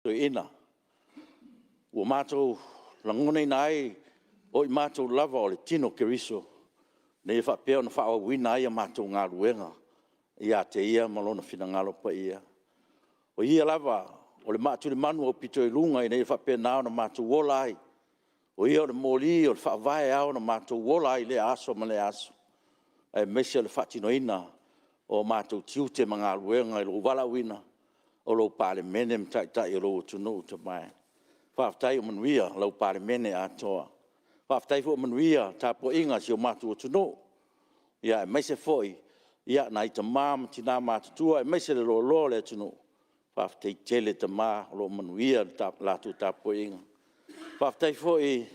Toeaina, ua matou lagonaina ai o i matou lava o le tino o Keriso, ina ia faapea ona faaauauina ai a matou galuega ia te Ia ma Lona finagalo paia. O Ia lava o le maatulemanu aupito i luga ina ia faapena ona matou ola ai. O Ia o le moli o le faavae e ao ona matou ola ai i lea aso ma lea aso, aemaise o le faatinoina o matou tiute ma galuega i lou valaauina o lou Palemene ma Taitai o lou atunuu. Faafetai ua manuia lau Palemene atoa. Faafetai foi ua manuia le tapuaiga a si o matou atunuu, aemaise foi nai tama ma tina matutua aemaise le loaloa o le atunuu. Faafetai tele tama o lo o manuia le latou tapuaiga. Faafetai foi ua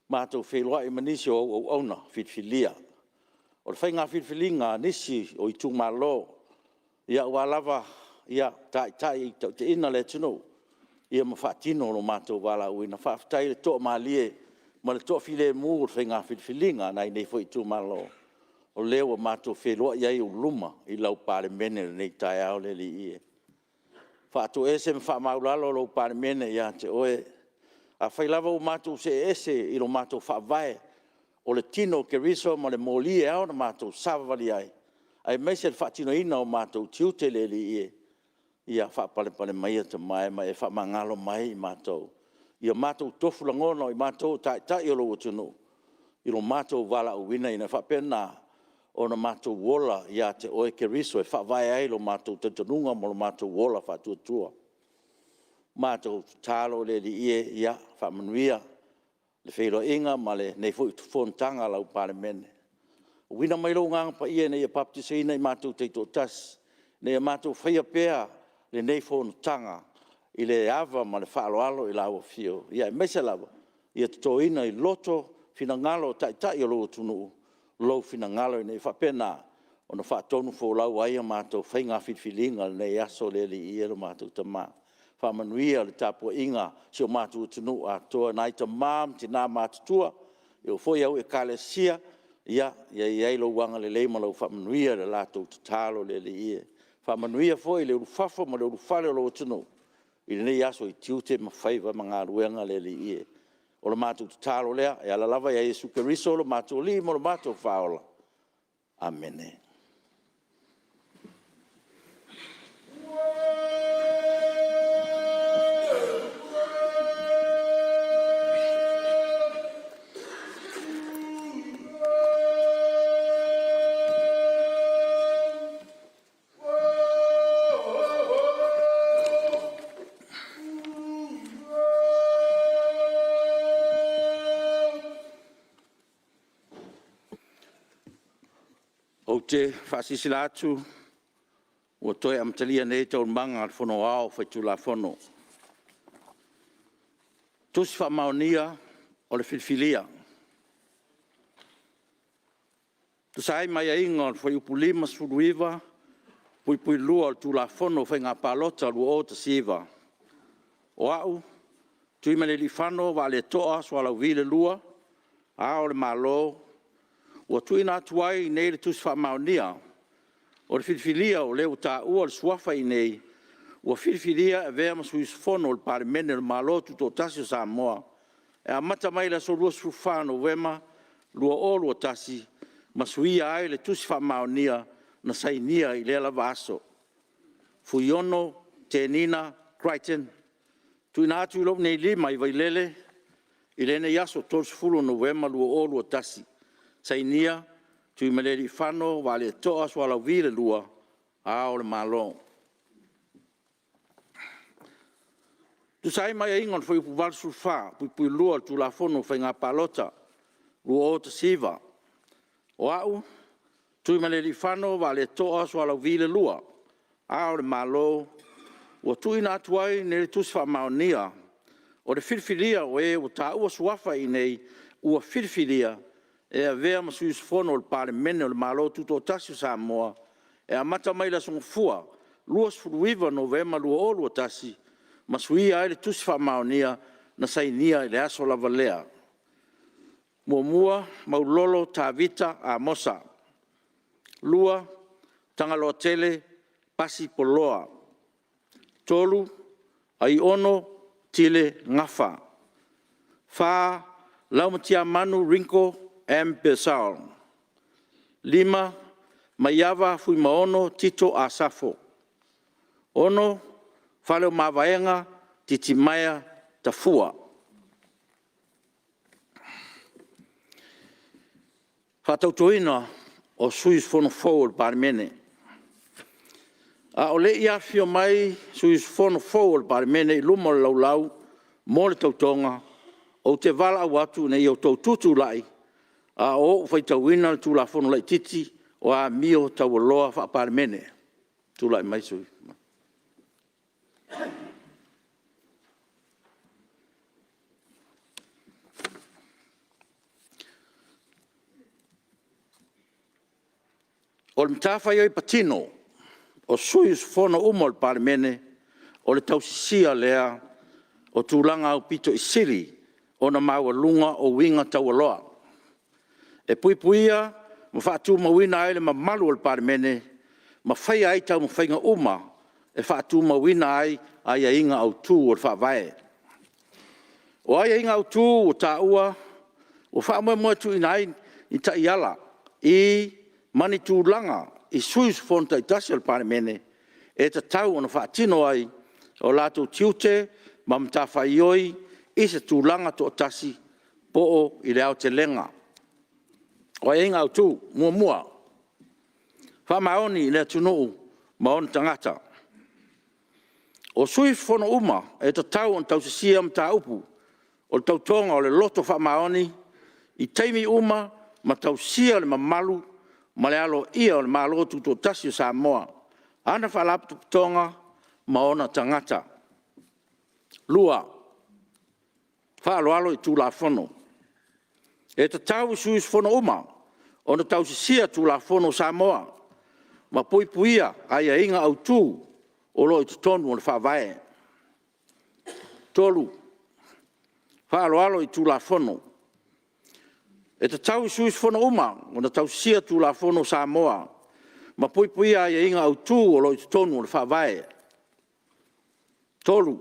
matou feiloai ma nisi o au auauna filifilia. O le faiga filifiliga a nisi o itumalo aua lava taitai e taitaiina le atunuu ma faatino lo matou valaauina. Faafetai le toamalie ma le toafilemu o le faiga filifiliga a nai nei foi itumalo, o lea ua matou feiloai ai i ou luma i lau Palemene i lenei taeao le Alii e. Faatoese ma faamaualalo lau Palemene ia te oe. Afai lava ua matou see ese i lo matou faavae o le tino o Keriso ma le moli e ao ona matou savavali ai, aemaise le faatinoina o matou tiute le Alii e, ia faapalepale maia tama e ma e faamagalo mai i matou, ia matou tofu lagona o i matou o taitai o lou atunuu i lo matou valaauina ina ia faapena ona matou ola ia te oe Keriso e faavae ai lo matou talitonuga ma lo matou ola faatuatua. Matou tatalo le Alii e, ia faamanuia le feiloaiga ma lenei foi fonotaga a lau Palemene. Auina mai lou Agaga Paia ina ia baptisaina i matou taitoatasi, ina ia matou faia pea lenei fonotaga i le ava ma le faaaloalo i lau Afio, aemaise lava ia totoina i loto finagalo o Taitai o lou atunuu lou finagalo ina ia faapena ona faatonufolau ai a matou faiga filifiliga i lenei aso le Alii e, lo matou Tama. Faamanuia le tapuaiga a si o matou atunuu atoa, nai tama ma tina matutua, e oo foi i au Ekalesia, ia i ai lou agalelei ma lau faamanuia i le latou tatalo le Alii e. Faamanuia foi i le ulufafo ma le ulufale o lou atunuu i lenei aso i tiute ma faiva ma galuega le Alii e. O le matou tatalo lea e ala lava ia Iesu Keriso o lo matou Alii ma lo matou Faaola. Amene. Ou te faasilasila atu ua toe amatalia nei Taualumaga a le Fono Aoao Faitulafono. 'Tusi Faamaonia o le Filifilia. E tusa ai ma aiaiga o le Fuaiupu 59(2) o le Tulafono o Faiga Palota 2019, o A'u, Tuimalealiifano Vaaleto'a Sualauvi II, Ao o le Malo, ua tuuina atu ai nei le Tusi Faamaonia o le filifilia o le ua taua le suafa i inei ua filifilia e avea ma Sui Usufono o le Palemene o le Malo Tutoatasi o Samoa e amata mai le aso 24 Novema 2021 ma suia ai le Tusi Faamaonia na sainia i lea lava aso. FUIONO Tenina Crichton. TUUINA ATU i lou nei Lima i Vailele i lenei aso 30 Novema 2021. Sainia: Tuimalealiifano Vaaleto'a Sualauvi II, Ao o le Malo. E tusa ai ma aiaiga o le Fuaiupu 84(2) o le Tulafono o Faiga Palota 2019, o A'u, Tuimalealiifano Vaaleto'a Sualauvi II, Ao o le Malo, ua tuuina atu ai nei le Tusi Faamaonia o le filifilia o e ua taua suafa i inei ua filifilia e avea ma Sui Usufono o le Palemene o le Malo Tutoatasi o Samoa e amata mai le aso Gafua, 29 Novema 2021 ma suia ai le Tusi Faamaonia na sainia i le aso lava lea. 1. Maulolo Tavita Amosa. 2. Tagaloatele Pasi Poloa. 3. Aiono Tile Gafa; 4. Laumatiamanu Ringo M. Purcell. 5. Maiava Fuimaono Tito Asafo. 6. Faleomavaega Titimaea Tafua. Faatautoina o sui usufono fou o le Palemene. A o le i afifio mai sui usufono fou o le Palemene i luma o le Laulau mo le Tautoga, ou te valaau atu ina ia outou tutulai a o ou faitauina le Tulafono Laitiiti o Amio Taualoa Faa-Palemene. Tulai mai sui usufono. O le matafaioi patino o sui usufono uma o le Palemene, o le tausisia lea o tulaga aupito sili ona maualuga o uiga taualoa, e puipuia ma faatumauina ai le mamalu o le Palemene ma faia ai taumafaiga uma e faatumauina ai aiaiga autu o le Faavae. O aiaiga autu ua taua, ua faamoemoe e tuuina ai ni taiala i ma ni tulaga i sui usufono taitasi o le Palemene e tatau ona faatino ai o latou tiute ma matafaioi i se tulaga toatasi po o i le aotelega. O aiaiga autu: 1. Faamaoni i le atunuu ma ona tagata. O sui usufono uma e tatau ona tausisia mataupu o le Tautoga o le Loto Faamaoni i taimi uma ma tausia le mamalu ma le aloaia o le Malo Tutoatasi o Samoa, ana Faalapotopotoga ma ona tagata. 2. Faaaloalo i Tulafono. E tatau i sui usufono uma ona tausisia Tulafono a Samoa ma puipuia aiaiga autu o lo o i totonu o le Faavae. 3. Faaaloalo i Tulafono. E tatau i sui usufono uma ona tausisia Tulafono a Samoa ma puipuia aiaiga autu o lo o i totonu o le Faavae. 3.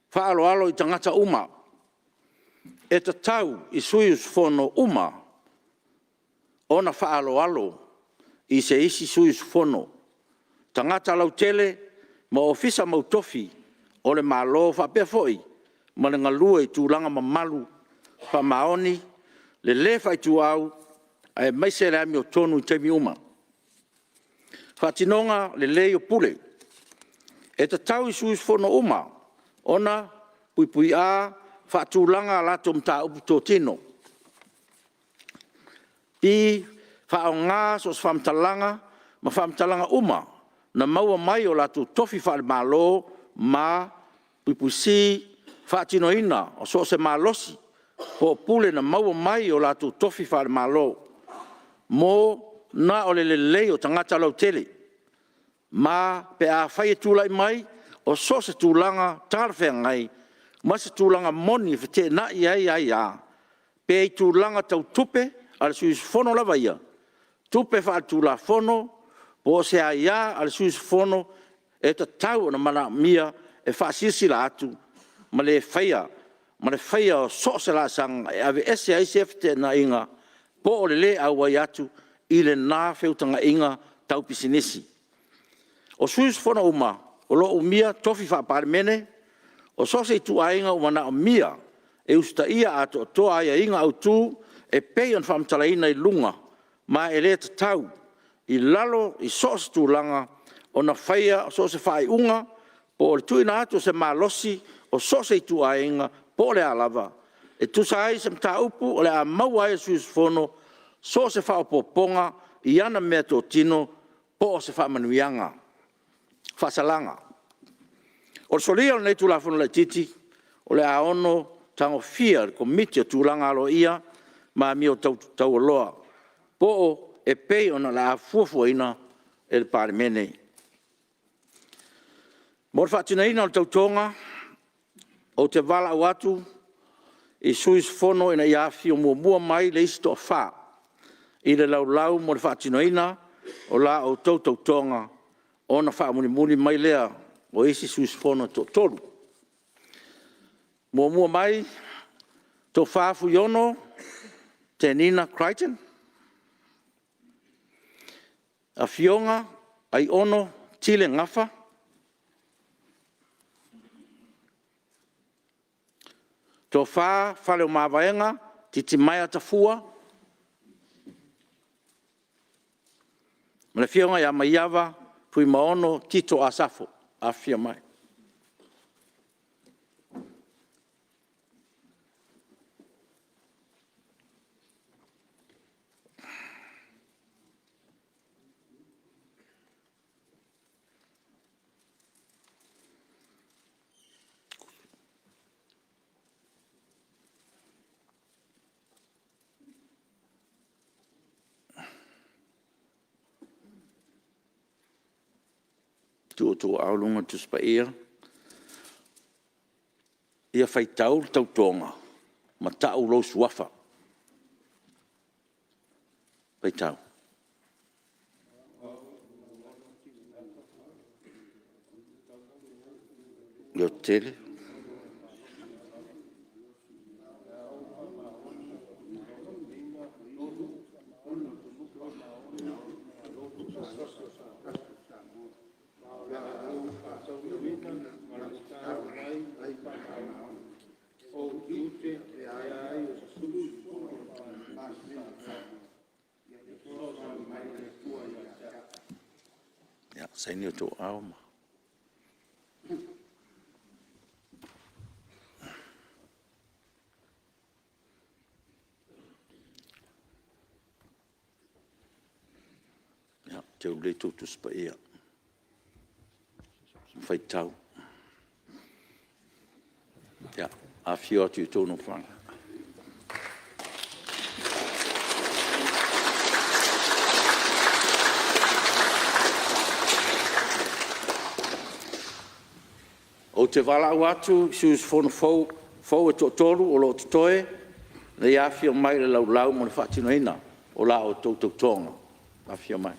Faaaloalo i tagata uma. E tatau i sui usufono uma ona faaaloalo i se isi sui usufono, tagata lautele ma ofisa mautofi o le Malo faapea foi ma le galue i tulaga mamalu, faamaoni, le le faaituau aemaise le amiotonu i taimi uma. Faatinoga lelei o pule. E tatau i sui usufono uma ona: a. Faatulaga a latou mataupu totino. b. Faaaoga so o se faamatalaga ma faamatalaga uma na maua mai i o latou tofi faale-Malo, ma c. Faatinoina so o se malosi po o pule na maua mai i o latou tofi faale-Malo, mo na o le lelei o tagata lautele, ma pe afai e tulai mai o so o se tulaga talafeagai ma se tulaga moni e feteenai ai aia, pe i tulaga tau tupe a le sui usufono lava ia, tupe faaletulafono, po o se aia a le sui usufono e tatau ona manaomia e faasilasila atu, ma le faia o so o se laasaga e aveese ai sia feteenaiga po o le le auai atu i lena feutagaiga tau pisinisi. O sui usufono uma o lo o umia tofi faa-Palemene, o so o se ituaiga ua manaomia e usitaia atoatoa aiaiga autu e pei ona faamatalaina i luga, ma e le tatau, i lalo i so o se tulaga, ona faia so o se faaiuga po o le tuuina atu o se malosi o so o se ituaiga po o le a lava, e tusa ai ma se mataupu o le a maua ai e le sui usufono so o se faaopoopoga i ana meatotino po o se faamanuiaga. Faasalaga: O le solia o lenei Tulafono Laitiiti, o le a ono tagofia e le Komiti o Tulaga Aloaia ma Amio Taualoa, po o e pei ona o le a fuafuaina e le Palemene. Mo le faatinoina o le Tautoga, ou te valaau atu i sui usufono ina ia afifio muamua mai le isi toa-fa i le Laulau mo le faatinoina o la outou Tautoga, ona faamulimuli mai lea o isi sui usufono e toatolu. Muamua mai, Tofa Fuiono Tenina Crichton. 3. Afioga Aiono Tile Gafa. 4. Tofa FALEOMAVAEGA Titimaea Tafua. 5. Afioga MAIAVA FUIMAONO Tito Asafo. Afifio mai. Tuu outou aao i luga o le Tusi Paia. Ia faitau le tautoga ma tau lou suafa. Faitau. Leotetele. Ia, saini outou aao ma… Ia, teu lelei tou Tusi Paia ma faitau. Ia, afifio atu i a outou nofoaga. Ou te valaau atu i sui usufono fou e toatolu o lo o totoe, ina ia afifio mai i le laulau mo le faatinoina o la outou tautoga. Afifio mai.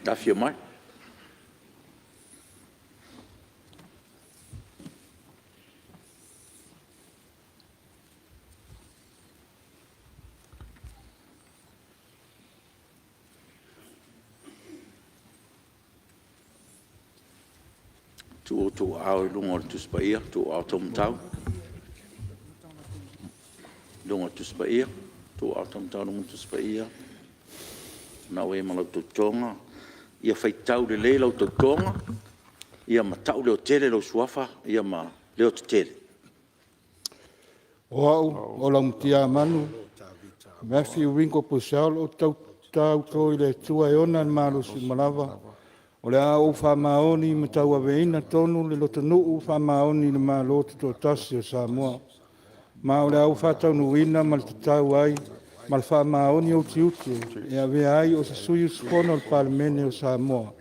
Afifio mai. Tuu outou aao i luga o le Tusi Paia, outou aao taumatau i luga o le Tusi Paia. Outou aao taumatau i luga o le Tusi Paia. O lena ua i ai ma lau tautoga. Ia faitau lelei lau tautoga ma tau leotele lou suafa ma leotetele. O Au o Laumatiamanu Matthew Ringo Purcell ou te tauto i le Atua e ona le malosi uma lava, o le a ou faamaoni ma tauaveina tonu le lotonuu faamaoni i le Malo Tutoatasi o Samoa, ma o le a ou faataunuuina ma le tatau ai ma le faamaoni ou tiute e avea ai o se sui usufono o le Palemene o Samoa.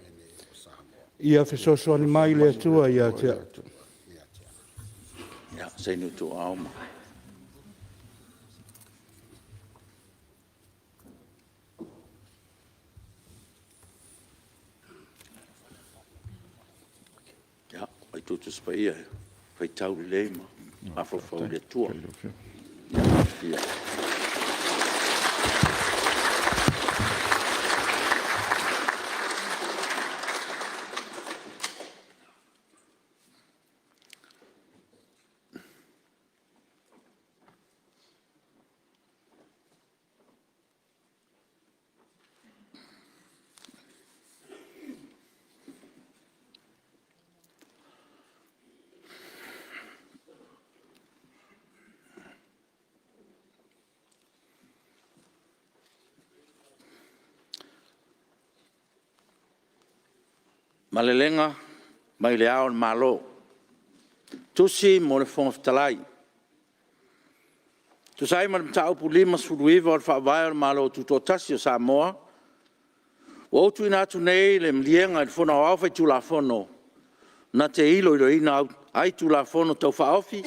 Ia fesoasoani mai le Atua ia te au. Ia, saini outou aao. Ia, aumai outou Tusi Paia e faitau lelei ma mafaufau i le Atua. Malelega mai Le Ao o le Malo. Tusi mo le Fofoga Fetalai. Tusa ai ma le Mataupu 59 o le Faavae o le Malo Tutoatasi o Samoa, ua ou tuuina atu nei le Maliega i le Fono Aoao Faitulafono na te iloiloina ai Tulafono Tau Faaofi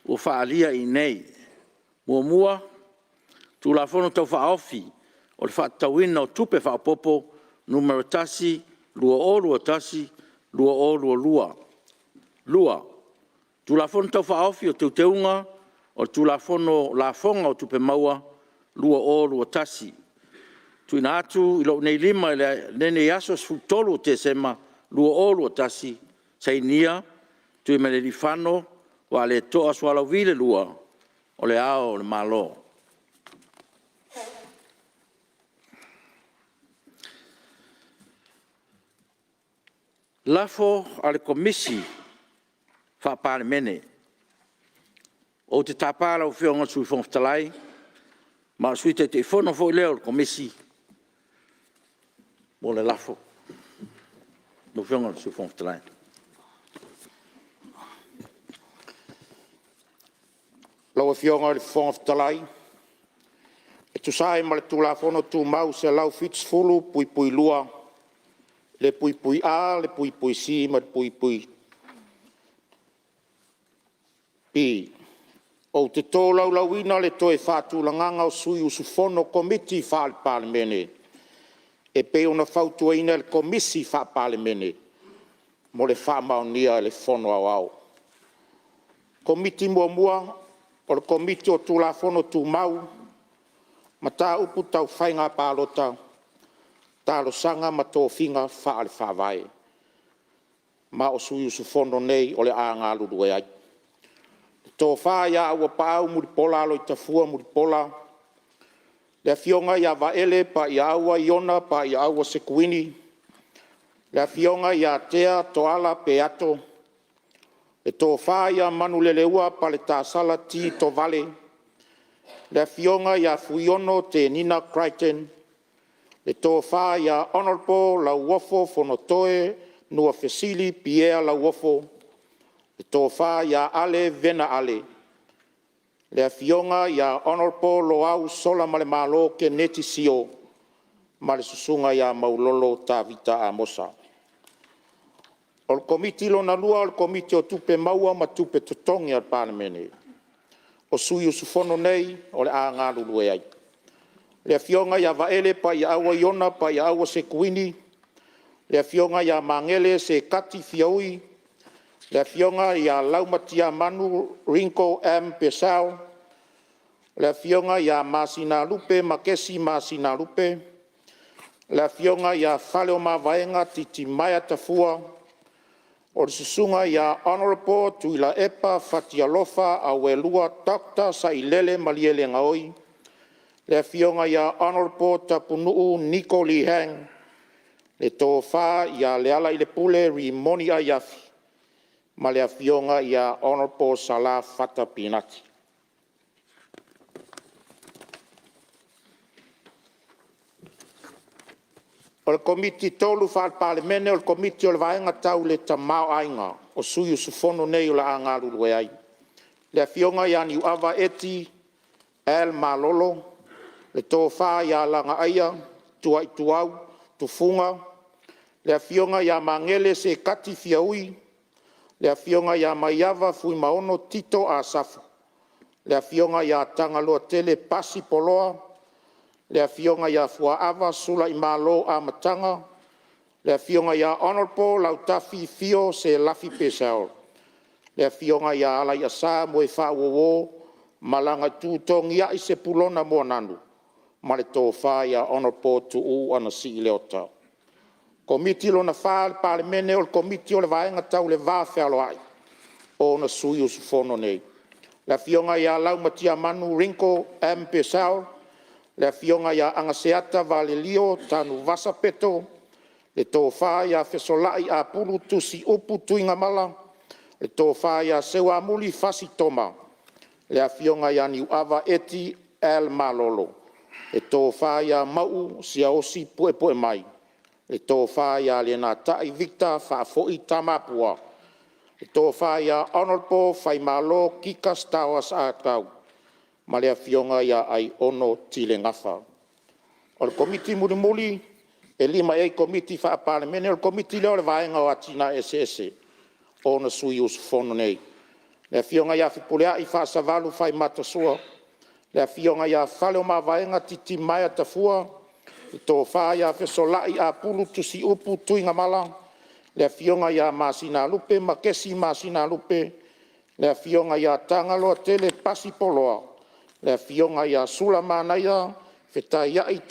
ua faaalia i inei: 1. Tulafono Tau Faaofi o le Faatatauina o Tupe Faaopoopo (Nu.1) 2021/2022. 2. Tulafono Tau Faaofi o Teuteuga o le Tulafono o Lafoga o Tupe Maua 2021. TUUINA ATU i lou nei lima i lenei aso 13 o Tesema 2021, Sainia: Tuimalealiifano Vaaletoa Sualauvi II, O Le Ao o le Malo. Lafo a le Komisi Faa-Palemene. Ou te tapa lau Afioga i le Sui Fofoga Fetalai, ma o le Sui Taitaifono foi lea o le Komisi mo le lafo. Lau Afioga i le Sui Fofoga Fetalai. Lau Afioga i le Fofoga Fetalai e tusa ai ma le Tulafono Tumau 170(2) (a), (c) ma le (d), ou te tolaulauina le toe faatulagaga o sui usufono o Komiti Faa-Palemene e pei ona fautuaina e le Komisi Faa-Palemene mo le faamaonia e le Fono Aoao. 1. Komiti o Tulafono Tumau, Mataupu Tau Faiga Palota, Talosaga ma Tofiga Faale-Faavae. Ma o sui usufono nei o le a galulue ai: Tofa AUAPAAU Mulipola Aloitafua Mulipola. 2. Vaele Paiaaua Iona Paiaaua Sekuini. 3. Afioga TEA Tooala Peato. 4. Tofa MANULELEUA Paletasala T. Tovale. 5. Afioga FUIONO Tenina Crichton. 6. Tofa Hon LAUOFO Fonotoe Nuafesili Pierre Lauofo. 7. Tofa ALE Vena Ale. 8. Afioga Hon Loau Solamalemalo Keneti Sio ma le Susuga MAULOLO Tavita Amosa. 2. Komiti o Tupe Maua ma Tupe Totogi a le Palemene. O sui usufono nei o le a galulue ai: 1. Afioga VAELE Paiaaua Iona Paiaaua Sekuini. 2. Afioga Magele Sekati Fiaui. 3. Afioga LAUMATIAMANU Ringo M. Purcell. 4. Afioga MASINALUPE Makesi Masinalupe. 5. Afioga FALEOMAVAEGA Titimaea Tafua. 6. Susuga Hon TUILAEPA Fatialofa Auelua Dr. Sailele Malielegaoi. 7. Afioga Hon TAPUNUU Niko Lee Hang. 8. Tofa LEALAILEPULE Rimoni Aiafi ma le Afioga Hon SALA Fata Pinati. 3. Faa-Palemene, Komiti o le Vaega Tau le Tamaoaiga. O sui usufono nei o le a galulue ai: 1. Afioga NIUAVA Eti L. Malolo. 2. Tofa LAGAAIA Tiaituau Tufuga. 3. Afioga Magele Sekati Fiaui. 4. Afioga MAIAVA FUIMAONO Tito Asafo. 5. Afioga TAGALOATELE Pasi Poloa. 6. Afioga FUAAVA Suluimalo Amataga. 7. Afioga Hon LAUTAFI Fio Selafo Purcell. 8. Afioga ALAIASA Moefaauouo Malagaitutogiai Sepulona Moananu. 9. Tofa Hon TUUU Anasii Leota. 4. Komiti o le Vaega Tau le Va Fealoai. O ona sui usufono nei: 1. Afioga LAUMATIAMANU Ringo M. Purcell. 2. Afioga AGASEATA Valelio Tanuvasa Peto. 3. Tofa FESOLAI Apulu Tusiupu Tuigamala. 4. Tofa SEUAMULI Fasi Toma. 5. Afioga NIUAVA Eti L. Malolo. 6. Tofa MAUU Siaosi Puepuemai. 7. Tofa LENATAI Victor Faafoi Tamapua. 8. Tofa Hon FAIMALOTOA Kika Stowers Ah Kau. ma le Afioga Aiono Tile Gafa. O le Komiti mulimuli e 5 i ai Komiti Faa-Palemene, o le Komiti lea o le Vaega o Atinae Eseese o ona sui usufono nei: 1. Afioga FEPULEAI Faasavalu Faimatasoa. 2. Afioga FALEOMAVAEGA Titimaea Tafua. 3. Tofa FESOLAI Apulu Tusiupu Tuigamala. 4. Afioga MASINALUPE Makesi Masinalupe. 5. Afioga TAGALOATELE Pasi Poloa. 6. Afioga SULAMANAIA Fetaiai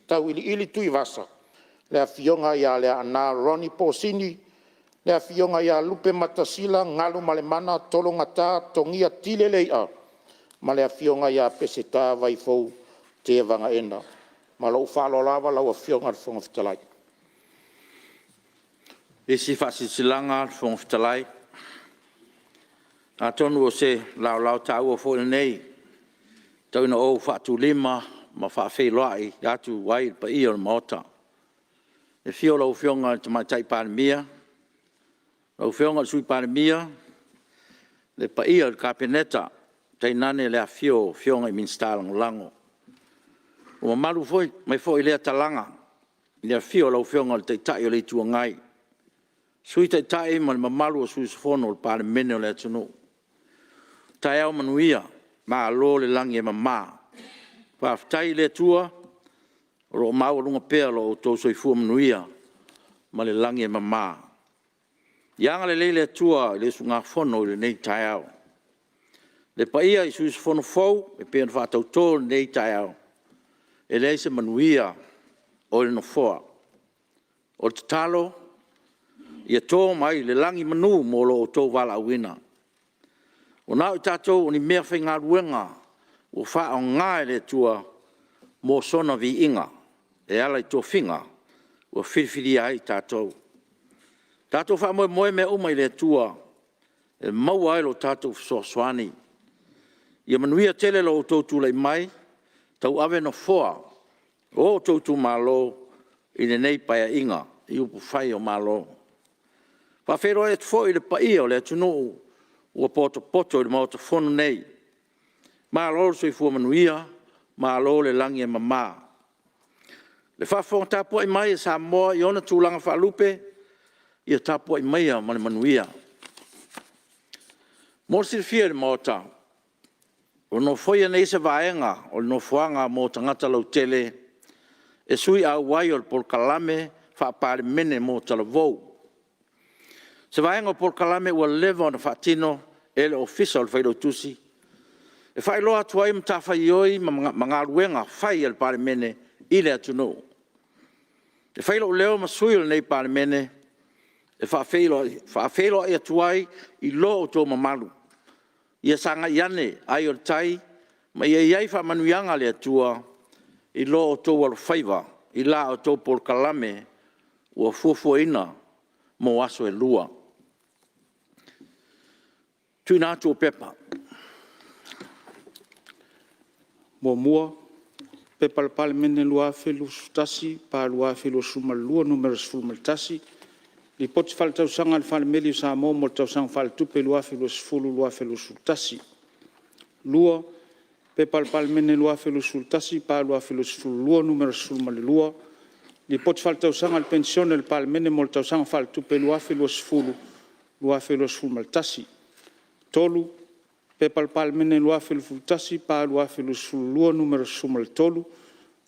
Tauiliili Tuivasa. 7. Afioga LEAANA Ronnie Posini. 8. Afioga LUPEMATASILA Galumalemana Tologata Togia Tile Lei'a ma le Afioga PESETA Vaifou Tevagaena. Ma lou faaaloalo lava lau Afioga i le Fofoga Fetalai. Isi Faasilasilaga a le Fofoga Fetalai. Atonu o se laolao taua foi lenei e tau ina ou faatulima ma faafeiloai atu ai i le paia o le Maota. I le afio o lau Afioga i le Tamaitai Palemia, lau Afioga i le Sui Palemia, le paia i le Kapeneta, tainane le afifio o Afioga i Minisita Lagolago. Ua mamalu mai foi i lea talaga i le afio o lau Afioga i le Taitai o le Itu Agai, Sui Taitai ma le mamalu o sui usufono o le Palemene o le atunuu. Taeao manuia, malo le lagi e mama. Faafetai i le Atua o lo o maualuga pea lo outou soifua manuia ma le lagi e mama. Ia agalelei le Atua i le usugafono i lenei taeao. Le paia i sui usufono fou e pei ona faatauto i lenei taeao, e leai se manuia o i le nofoa. O le tatalo, ia to mai le lagi manu mo lo outou valaauina. Ua na o tatou o ni meafaigaluega ua faaaoga e le Atua mo sona viiga e ala i tofiga ua filifilia ai i tatou. Tatou faamoemoe mea uma i le Atua e maua ai lo tatou fesoasoani. Ia manuia tele lo outou tulai mai e tauave Nofoa o outou itumalo i lenei Paeaiga i upufai o Malo. E faafeiloai atu foi i le paia o le atunuu ua potopoto i le Maota Fono nei, malo le soifua manuia, malo le lagi e mama. Le faafofoga tapuai mai a Samoa i ona tulaga faalupe, ia tapuai maia ma le manuia. Mo le silafia e le Maota, ua nofoia nei se vaega o le nofoaga mo tagata lautele e sui auai o le Polokalame Faa-Palemene mo Talavou. O se vaega o polokalame ua leva ona faatino e le Ofisa o le Failautusi, e faailoa atu ai matafaioi ma galuega fai a le Palemene i le atunuu. E fai lou leo ma sui o lenei Palemene e faafeiloai atu ai i lo outou mamalu. Ia sagai ane ai o le tai ma ia i ai faamanuiaga a le Atua i lo outou alofaiva i la outou polokalame ua fuafuaina mo aso e lua. TUUINA ATU o Pepa. 1. P.P.2021/2022 Nu.11, Lipoti Faaletausaga a le Falemeli o Samoa mo le Tausaga Faaletupe 2020/2021. 2. P.P.2021/2022 Nu.12, Lipoti Faaletausaga a le Penisione a le Palemene mo le Tausaga Faaletupe 2020/2021. 3. P.P.2021/2022 Nu.13,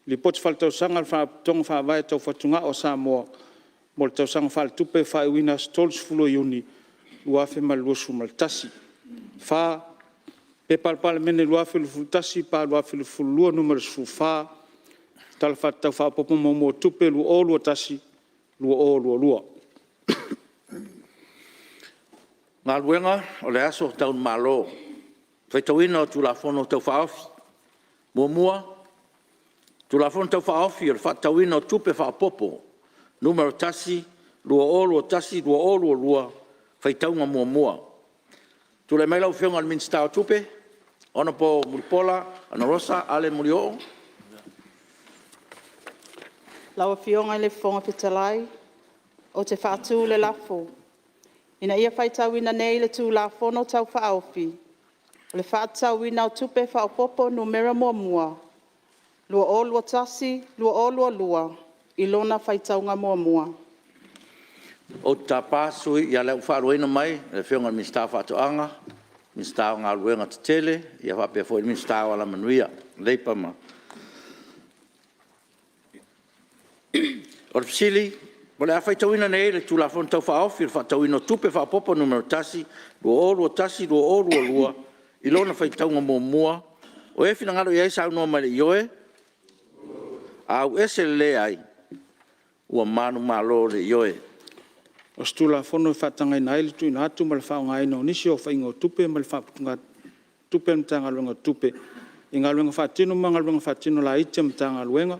Lipoti Faaletausaga a le Faalapotopotoga Faavae Tau Fatugao a Samoa mo le Tausaga Faaletupe faaiuina aso 30 Iuni 2021. 4. P.P.2021/2022 Nu.14, Tala Faatatau Faaopoopo Muamua o Tupe 2021/2022. Galuega, o le aso tau i Malo. Le faitauina o Tulafono Tau Faaofi. 1. Tulafono Tau Faaofi o le Faatatauina o Tupe Faaopoopo (Nu.1) 2021/2022 – Faitauga Muamua. Tulai mai lau Afioga i le Minisita o Tupe, Hon Mulipola Anarosa Ale Molioo. Lau Afioga i le Fofoga Fetalai, ou te faatu le lafo, Ina ia faitauina nei le Tulafono Tau Faaofi o le Faatatauina o Tupe Faaopoopo (Nu.1) 2021/2022 i lona faitauga muamua. Ou te tapa sui usufono, ia o lea ua faaluaina mai le Afioga i le Minisita o Faatoaga, Minisita o Galuega Tetele, faapea foi le Minisita o Alamanuia, Leipa ma… O le fesili, o le a faitauina nei le Tulafono Tau Faaofi o le Faatatauina o Tupe Faaopoopo (Nu.1) 2021/2022 i lona faitauga muamua. O e finagalo i ai saunoa mai i le ioe. A auese i le leai, ua manumalo le ioe. O se Tulafono e faatagaina ai le tuuina atu ma le faaaogaina o nisi o aofaiga o tupe mai le Faaputugatupe a le Matagaluega o Tupe i galuega faatino ma galuega faatino laiti a Matagaluega,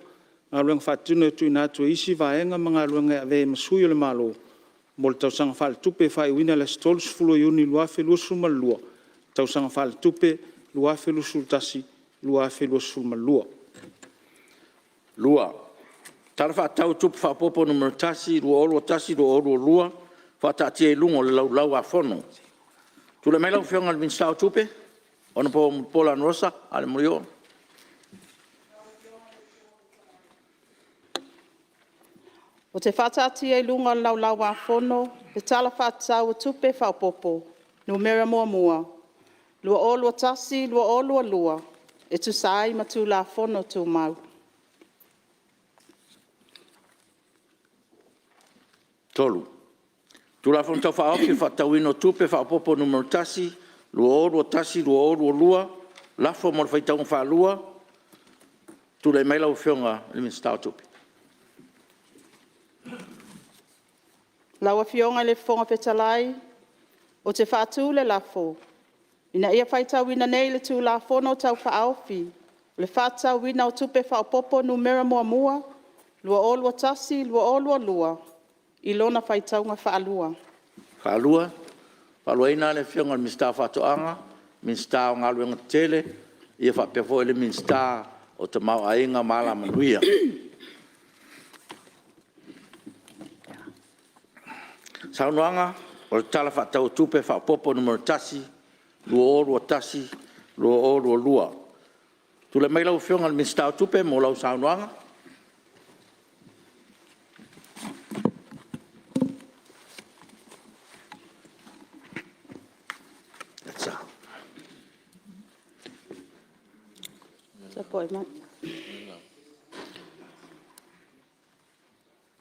galuega faatino e tuuina atu e isi vaega ma galuega e avea ai ma sui o le Malo mo le tausaga faaletupe e faaiuina i le aso 30 Iuni 2022, tausaga faaletupe 2021/2022. 2. Tala Faatatau Faaopoopo (Nu.1) 2021/2022 faataatia i luga o le Laulau-a-Fono. Tulai mai lau Afioga i le Minisita o Tupe, Hon Mulipola Anarosa Ale Molioo. Ou te faataatia i luga o le Laulau-a-Fono le Tala Faatatau o Tupe Faaopoopo (Nu.1) 2021/2022 e tusa ai ma Tulafono Tumau. 3. Tulafono Tau Faaofi o le Faatatauina o Tupe Faaopoopo (Nu.1) 2021/2022 Lafo mo le faitauga faalua. Tulai mai lau Afioga i le Minisita o Tupe. Lau Afioga i le Fofoga Fetalai, Ou te faatu le lafo, Ina ia faitauina nei le Tulafono Tau Faaofi o le Faatatauina o Tupe Faaopoopo (Nu.1) 2021/2022 i lona faitauga faalua. Faaluaina le Afioga i le Minisita o Faatoaga, Minisita o Galuega Tetele, faapea foi le Minisita o le Tamaoaiga ma Alamanuia. Saunoaga o le Tala Faatatau Faaopoopo (Nu.1) 2021/2022. Tulai mai lau Afioga i le Minisita o Tupe mo lau saunoaga.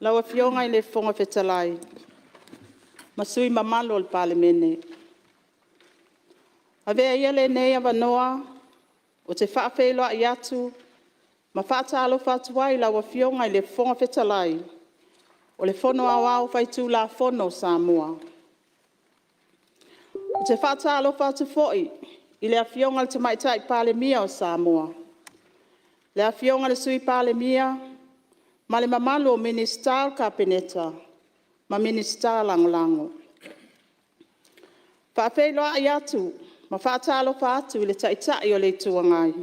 Lau Afioga i le Fofoga Fetalai ma sui usufono mamalu o le Palemene, Avea ia lenei avanoa ou te faafeiloai atu ma faatalofa atu ai i lau Afioga i le Fofoga Fetalai o le Fono Aoao Faitulafono a Samoa. Ou te faatalofa atu foi i le Afioga i le Tamaitai Palemia o Samoa, le Afioga i le Sui Palemia ma le mamalu o Minisita o le Kapeneta ma Minisita Lagolago. E faafeiloai atu ma faatalofa atu i le Taitai o le Itu Agai,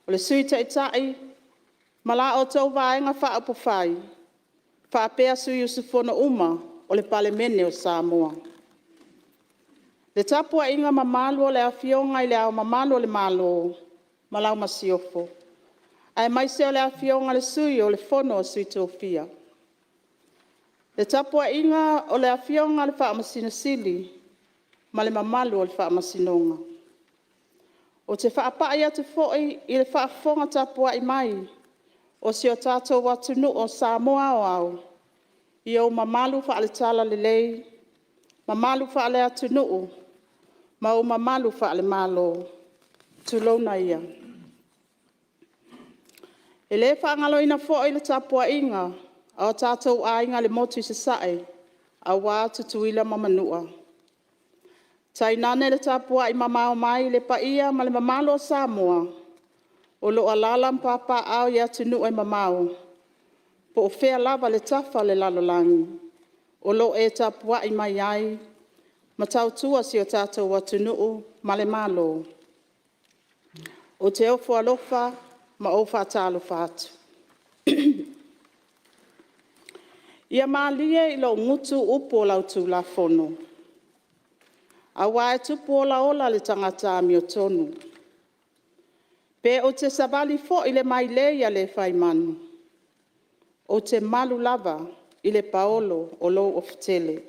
o le Sui Taitai ma la outou Vaega Faaupufai, faapea sui usufono uma o le Palemene o Samoa. Le tapuaiga mamalu a le Afioga i Le Ao Mamalu o le Malo ma lau Masiofo, aemaise o le Afioga i le Sui o le Fono a Sui Tofia. Le tapuaiga a le Afioga i le Faamasino Sili ma le mamalu o le Faamasinoga. Ou te faapai atu foi i le faafofoga tapuai mai o si o tatou atunuu o Samoa aoao, i ou mamalu faale-Talalelei, mamalu faale-atunuu ma ou mamalu faale-Malo, tulouna ia. E le faagaloina foi le tapuaiga a o tatou aiga i le Motu i Sasae, aua Tutuila ma Manua. Tainane le tapuai mamao mai i le paia ma le mamalu o Samoa o lo o alaala ma papaaao i atunuu e mamao, po o fea lava le tafa o le lalolagi o lo o e tapuai mai ai ma tautua si o tatou atunuu ma le Malo. Ou te ofo alofa ma ou faatalofa atu. Ia malie i lo'u gutu upu o lau Tulafono. Aua e tupu olaola le tagata amiotonu. Pe ou te savali foi i le mailei a le faimanu, ou te malu lava i le paolo o Lou ofutele.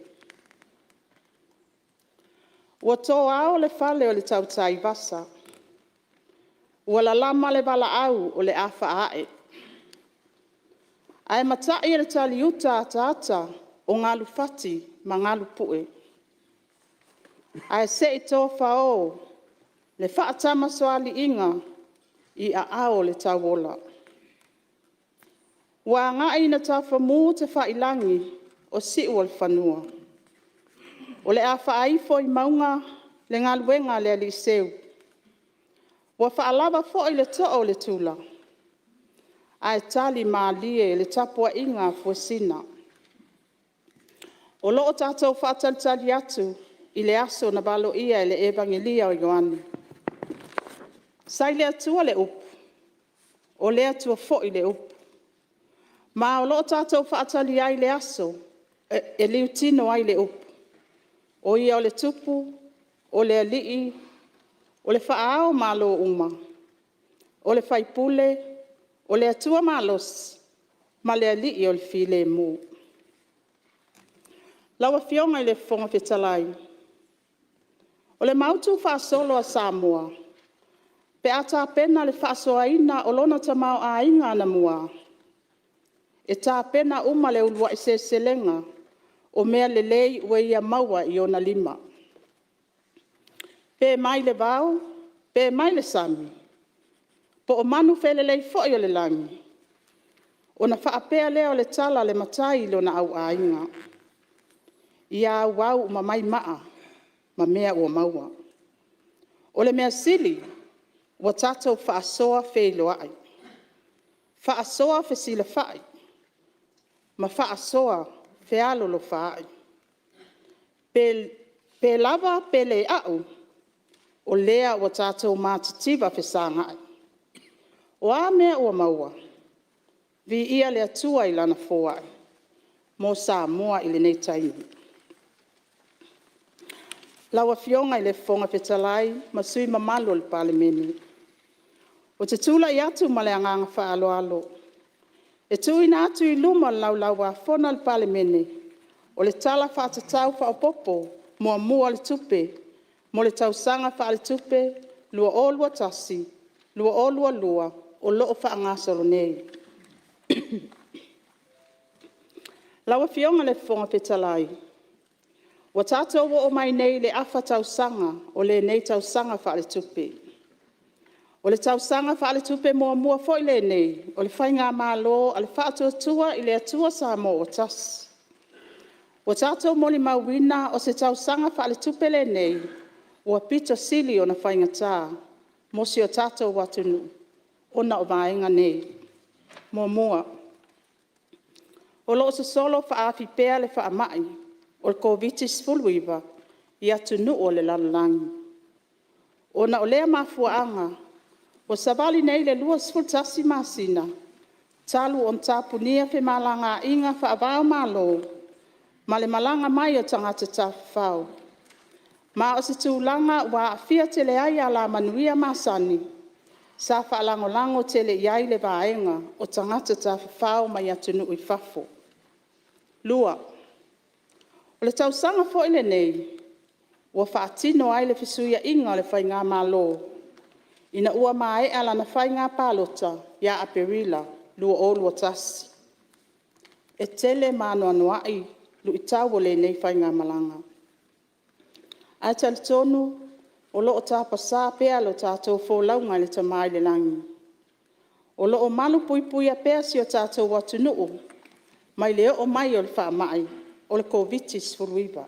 Ua to ao le fale o le tautai i Vasa. Ua lalama le valaau o le a faa'ae, ae mata'i e le taliuta ataata o galu fati ma galu pu'e. Ae se'i tofao le fa'atamasoaliiga i aao o le tauola. Ua agai ina tafamu tafailagi o Si'uolefanua. O le a faaifo i mauga le galuega a le Alii seu. Ua faalava foi le too o le tula, ae tali malie le tapuaiga a fuesina. O loo tatou faatalitali atu i le aso na valoia e le Evagelia o Ioane. Sa i le Atua le upu, o le Atua foi le upu. Ma o loo tatou faatali ai i le aso e liutino ai le upu. O Ia o le Tupu, o le Alii, o le Faa-ao o Malo uma, o le Faipule, o le Atua malosi ma le Alii o le Filemu. Lau Afioga i le Fofoga Fetalai, O le mau tuufaasolo a Samoa pe a tapena le faasoaina o lona tamaoaiga anamua, e tapena uma le uluai seleselega o mea lelei ua ia maua i ona lima. Pe mai le vao, pe mai le sami, po o manu felelei foi o le lagi, ona faapea lea o le tala a le matai i lona au aiga, “Ia auau uma mai maa ma mea ua maua.” O le mea sili ua tatou faasoa feiloai, faasoa fesilafai ma faasoa fealolofaai. Pe lava pe le a'u, o lea ua tatou matitiva fesagai. O a mea ua maua, viia le Atua i Lana foai mo Samoa i lenei taimi. Lau Afioga i le Fofoga Fetalai ma sui usufono mamalu o le Palemene, Ou te tulai atu ma le agaga faaaloalo e tuuina atu i luma o le Laulau-a-Fono a le Palemene o le Tala Faatatau Faaopoopo Muamua o le Tupe mo le Tausaga Faaletupe 2021/2022 o lo o faagasolo nei. Lau Afioga i le Fofoga Fetalai, Ua tatou oo mai nei i le afa tausaga o lenei tausaga faaletupe. O le tausaga faaletupe muamua foi lenei o le faigamalo a le Faatuatua i le Atua Samoa ua Tasi. Ua tatou molimauina o se tausaga faaletupe lenei ua pito sili ona faigata mo si o tatou atunuu ona o vaega nei: Muamua, o lo o sosolo faaafi pea le faamai o le Koviti-19 i atunuu o le lalolagi. Ona o lea mafuaaga, ua savali nei le 21 masina talu ona tapunia femalagaiga faava-o-Malo ma le malaga mai o tagata tafafao, ma o se tulaga ua aafia tele ai alamanuia masani sa faalagolago tele i ai le vaega o tagata tafafao mai atunuu i fafo. Lua, o le tausaga foi lenei ua faatino ai le fesuiaiga o le faigamalo, ina ua maea lana faiga palota ia Aperila 2021. E tele ma anoanoai luitau o lenei faigamalaga. Ae talitonu o lo o tapasā pea la tatou folauga e le Tama i le Lagi. O lo o malu puipuia pea si o tatou atunuu mai le oo mai o le faamai o le Koviti-19.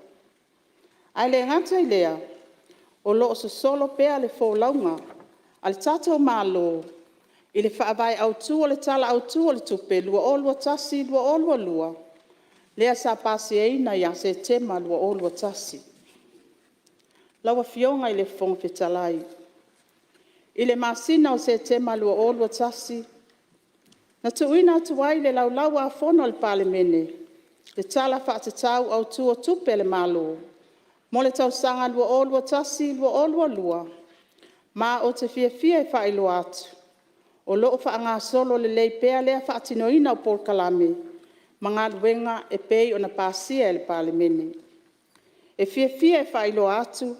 Ae le gata i lea, o lo o sosolo pea le folauga a le tatou Malo i le Faavae Autu o le Tala Autu o le Tupe 2021/2022 lea sa pasiaina ia Setema 2021. Lau Afioga i le Fofoga Fetalai, I le masina o Setema 2021, na tuuina atu ai i le Laulau-a-Fono a le Palemene le Tala Faatatau Autu o Tupe a le Malo mo le tausaga 2021/2022, ma ou te fiafia e faailoa atu, o lo'o faagasolo lelei pea lea faatinoina o polokalame ma galuega e pei ona pasia e le Palemene. E fiafia e faailoa atu,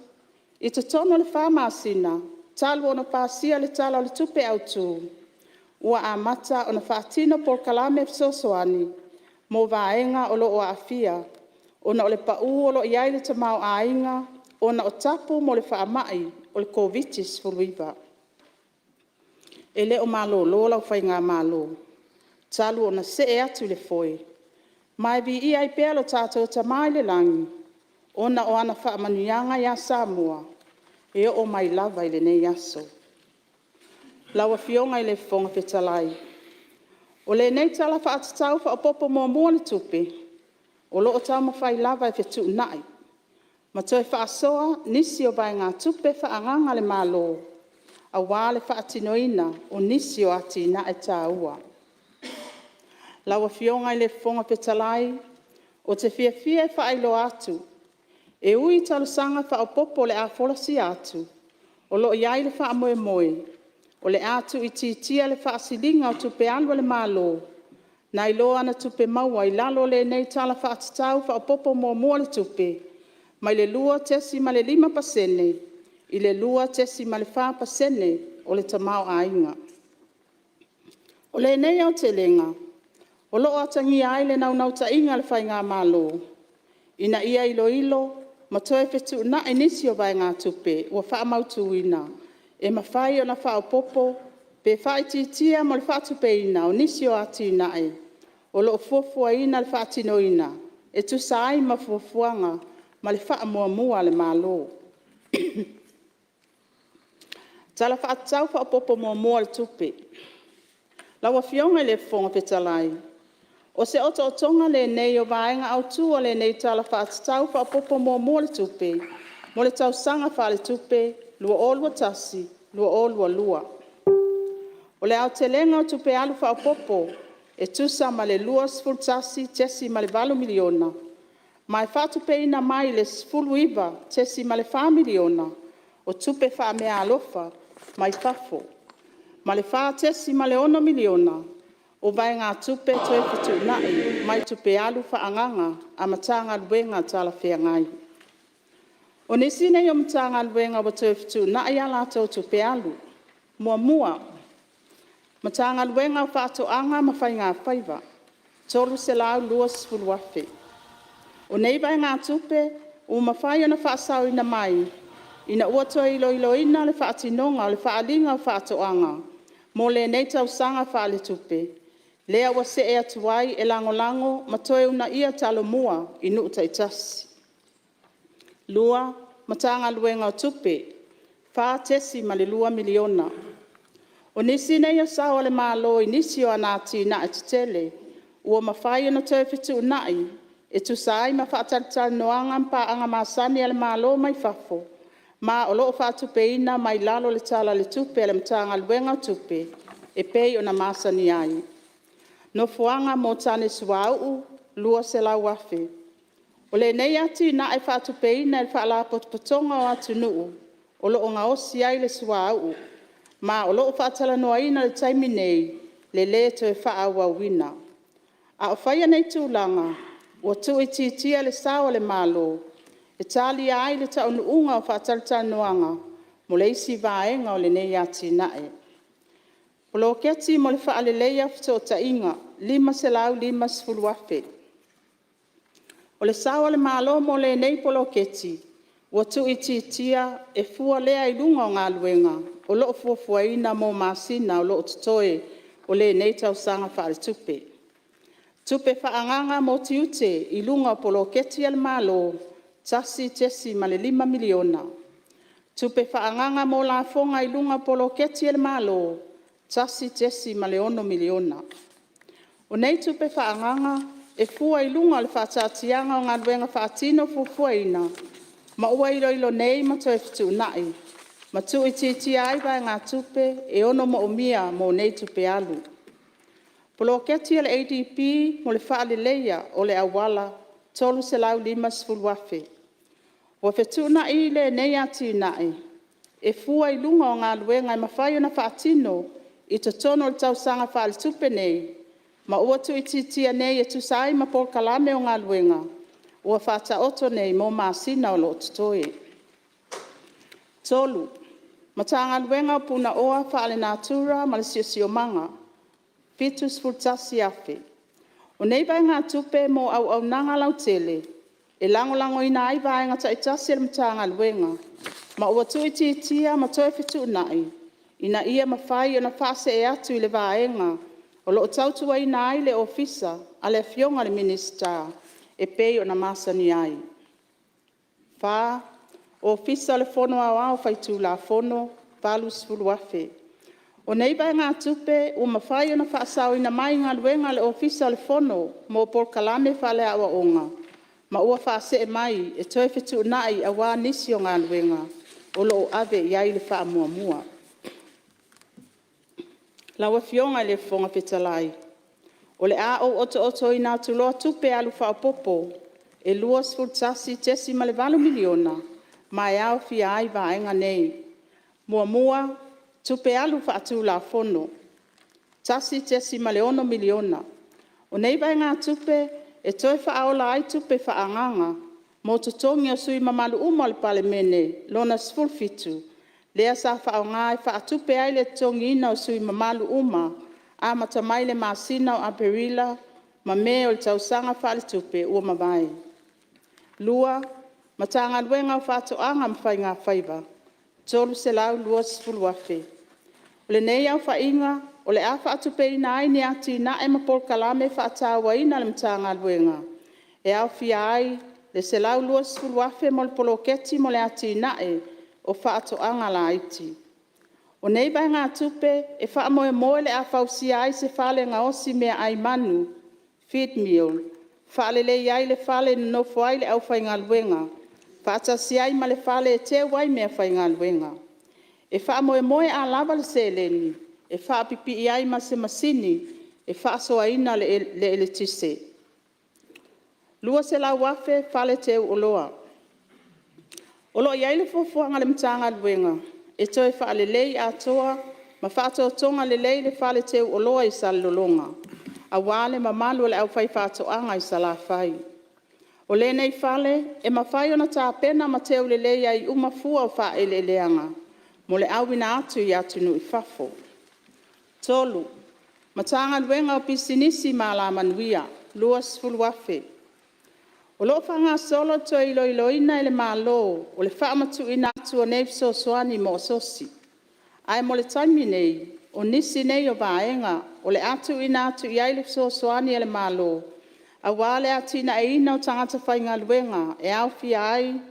i totonu o le fa (4) masina talu ona pasia le Tala o le Tupe Autu, ua amata ona faatino polokalame fesoasoani mo vaega o lo'o aafia ona o le pa'u o lo'o iai le tamaoaiga ona o tapu mo le faama'i o le Koviti-19. E le o malolo lau Faigamalo talu ona see atu i le foe, ma e viia ai pea lo tatou Tama i le Lagi ona o ana faamanuiaga ia Samoa e oo mai lava i lenei aso. Lau Afioga i le Fofoga Fetalai, O lenei Tala Faatatau Faaopoopo Muamua o le Tupe, o lo o taumafai lava e fetuunai ma toe faasoa nisi o vaegatupe faaagaga a le Malo aua le faatinoina o nisi o atinae taua. Lau Afioga i le Fofoga Fetalai, Ou te fiafia e faailoa atu, e ui i talosaga faaopopo o le a folasia atu, o lo o i ai le faamoemoe o le a tuuitiitia le faasiliga o tupe alu a le Malo nai lo ana tupe maua i lalo o lenei Tala Faatatau Faaopoopo Muamua o le Tupe, mai le 2.5% i le 2.4% o le tamaoaiga. O lenei aotelega, o lo'o atagia ai le naunautaiga a le Faigamalo, ina ia iloilo ma toe fetuunai nisi o vaegatupe ua faamautuina e mafai ona faaopopo pe faaitiitia mo le faatupeina o nisi o atinae o loo fuafuaina le faatinoina e tusa ai ma fuafuaga ma le faamuamua a le Malo. Tala Faatatau Faaopoopo Muamua o le Tupe: Lau Afioga i le Fofoga Fetalai, O se otootoga lenei o vaega autu o lenei Tala Faatatau Faaopoopo Muamua o le Tupe mo le tausaga faaletupe 2021/2022. O le aotelega o tupe alu faaopoopo e tusa ma le $21.8 miliona, ma e faatupeina mai le $19.4 miliona o tupe faameaalofa mai fafo ma le $4.6 miliona o vaegatupe toe fetuunai mai tupe alu faaagaga a Matagaluega talafeagai. O nisi nei o Matagaluega ua toe fetuunai a latou tupe alu: 1. Matagaluega o Faatoaga ma Faiga Faiva – $320,000. O nei vaegatupe ua mafai ona faasaoina mai, ina ua toe iloiloina le faatinoga o le Faaaliga o Faatoaga mo lenei tausaga faaletupe, lea ua see atu ai e lagolago ma toe uunaia talomua i nuu taitasi. 2. Matagaluega o Tupe – $4,200,000. O nisi nei o sao a le Malo i nisi o ana atinae tetele ua mafai ona toe fetuunai e tusa ai ma faatalatalanoaga ma paaga masani a le Malo mai fafo, ma o lo'o faatupeina mai lalo o le Tala o le Tupe a le Matagaluega o Tupe e pei ona masani ai: Nofoaga mo tane Suauu ($200,000) O lenei atinae e faatupeina e le Faalapotopotoga o Atunuu o lo o Gaosi ai le Suauu, ma o lo'o faatalanoaina i le taimi nei le le toe faaauauina. A o faia nei tulaga, ua tuuitiitia le sao a le Malo e talia ai le taunuuga o faatalatalanoaga mo le isi vaega o lenei atinae. Poloketi mo le Faaleleia o Fesootaiga ($550,000) O le sao a le Malo mo lenei poloketi ua tuuitiitia e fua lea i luga o galuega o lo o fuafuaina mo masina o lo o totoe o lenei tausaga faaletupe. Tupe faaagaga mo tiute i luga o Poloketi a le Malo - $1,500,000. Tupe faaagaga mo lafoga i luga o Poloketi a le Malo - $1,600,000. O nei tupe faaagaga e fua i luga o le faataatiaga o galuega faatino fuafuaina ma ua iloilo nei ma toe fetuunai, ma tuuitiitia ai vaegatupe e ono moomia mo nei tupe alu. Poloketi a le ADB mo le Faaleleia o auala – $350,000. Ua fetu'una'i lenei atina'e e fua i luga o galuega e mafai ona faatino i totonu o le tausaga faaletupe nei, ma ua tu'uitiitia nei e tusa ai ma polokalame o galuega ua faata'oto nei mo masina o lo'o totoe. 3. Matagaluega o Punaoa Faalenatura ma le Siosiomaga $71,000 O nei vaegatupe mo auaunaga lautele e lagolagoina ai vaega ta'itasi a le Matagaluega, ma ua tu'uitiitia ma toe fetu'una'i ina ia mafai ona fa'asee atu i le Vaega o lo'o tautuaina ai le Ofisa a le Afioga i le Minisita e pei ona masani ai. 4. Ofisa o le Fono Aoao Faitulafono $80,000 O nei vaegatupe ua mafai ona fa'asaoina mai i galuega a le Ofisa o le Fono mo polokalame faalea'oa'oga, ma ua faasee mai e toe fetu'una'i aua nisi o galuega o lo'o ave iai le fa'amuamua. Lau Afioga i le Fofoga Fetalai, O le a ou ‘oto'otoina atu loa Tupe Alu fa'aopoopo e $21,800,000 ma e aofia ai vaega nei: 1. Tupe Alu Faatulafono $1,600,000 O nei vaegatupe e toe fa'aola ai tupe faaagaga mo totogi o sui mamalu uma o le Palemene Lona XVII, lea sa faaaoga e faatupe ai le totogiina o sui mamalu uma amata mai le masina o Aperila ma Me o le tausaga faaletupe ua mavae. 2. Matagaluega o Faatoaga ma Faigafaiva $320,000 O lenei aofa'iga o le a fa'atupeina ai ni atina'e ma polokalame fa'atāuaina a le Matagaluega, e aofia ai le: $120,000 mo le Poloketi mo le Atina'e o Fa'ato'aga Laiti. O nei vaegatupe e faamoemoe o le a fausia ai se fale gaosi meaai manu (feed mill), faaleleia ai le fale e nonofo ai le aufaigaluega, faatasi ai ma le fale e teu ai meafaigaluega. E faamoemoe a lava le seleni e faapipi'i ai ma se masini e faasoaina le eletise. $200,000 Fale Teu Oloa. O lo'o i ai le fuafuaga a le Matagaluega e toe fa'alelei atoa ma fa'atotoga lelei le fale teu oloa i Salelologa, auā le mamalu o le aufaifaatoaga i Salafai. O lenei fale e mafai ona tapena ma teu lelei ai uma fua o fa'aeleeleaga mo le auina atu i atunuu i fafo. 3. Matagaluega o Pisinisi ma Alamanuia $20,000 O lo'o faagasolo le toe iloiloina e le Malo o le faamatu'uina atu o nei fesoasoani mo Asosi. Ae mo le taimi nei, o nisi nei o vaega o le a tu'uina atu iai le fesoasoani a le Malo auā le atina'eina o tagata faigaluega e aofia ai: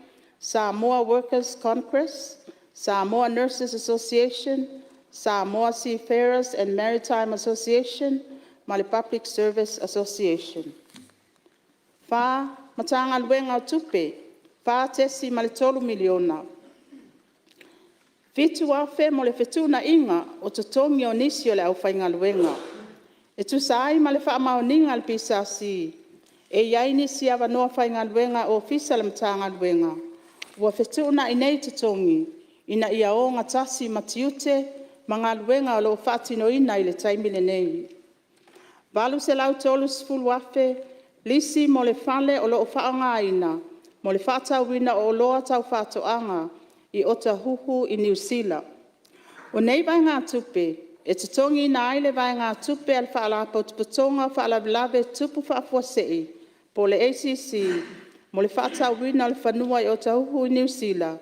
Samoa Workers Congress, Samoa Nurses Association, Samoa Seafarers and Maritime Association ma le Public Service Association. 4. Matagaluega o Tupe $4,300,000 $7,000 mo le fetu'una'iga o totogi o nisi o le aufaigaluega. E tusa ai ma le faamaoniga a le PSC e iai nisi avanoa faigaluega ofisa a le Matagaluega, ua fetu'una'i nei totogi ina ia o gatasi ma tiute ma galuega o lo'o fa'atinoina i le taimi lenei. $830,000 Lisi mo le Fale o lo'o fa'aaogaina mo le Fa'atauina o Oloa Tau Faatoaga i Otahuhu i Niu Sila. O nei vaegatupe e totogiina ai le vaegatupe a le Faalapotopotoga o Faalavelave Tutupu Faafuasei (ACC) mo le faatauina o le fanua i Otahuhu i Niu Sila,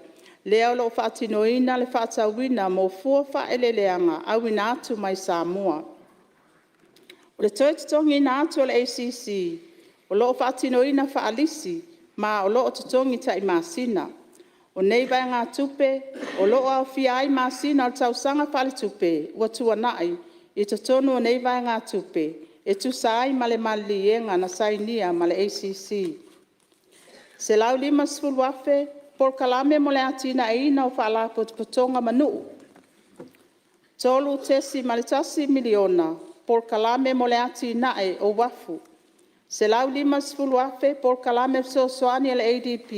lea o lo'o faatinoina le faatauina mo fua o faaeleeleaga auina atu mai Samoa. O le toe totogiina atu e le ACC o lo'o faatinoina faalisi ma o lo'o totogi ta'i masina. O nei vaegatupe o lo'o aofia ai masina o le tausaga faaletupe ua tuana'i i totonu o nei vaegatupe e tusa ai ma le Maliliega na sainia ma le ACC. $150,000 Polokalame mo le Atinaeina o Faalapotopotoga ma Nuu. $3,100,000 Polokalame mo le Atinae o Uafu. $150,000 Polokalame Fesoasoani a le ADB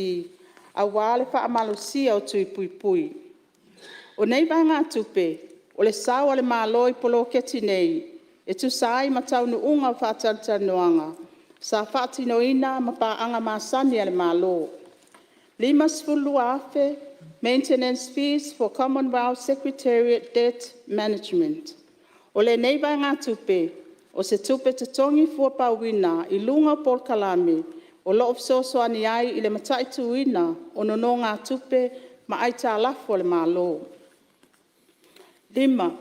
auā le fa'amalosia o tui puipui. O nei vaegatupe o le sao a le Malo i poloketi nei e tusa ai ma taunu'uga o fa'atalatalanoaga sa fa'atinoina ma pa'aga masani a le Malo. 52,000 Maintenance Fees for Commonwealth Secretariat Debt Management. O lenei vaegatupe o se tupe totogi fuapauina i luga o polokalame o lo'o fesoasoani ai i le mata'ituina o nonōgātupe ma aitalafu a le Malo. 5.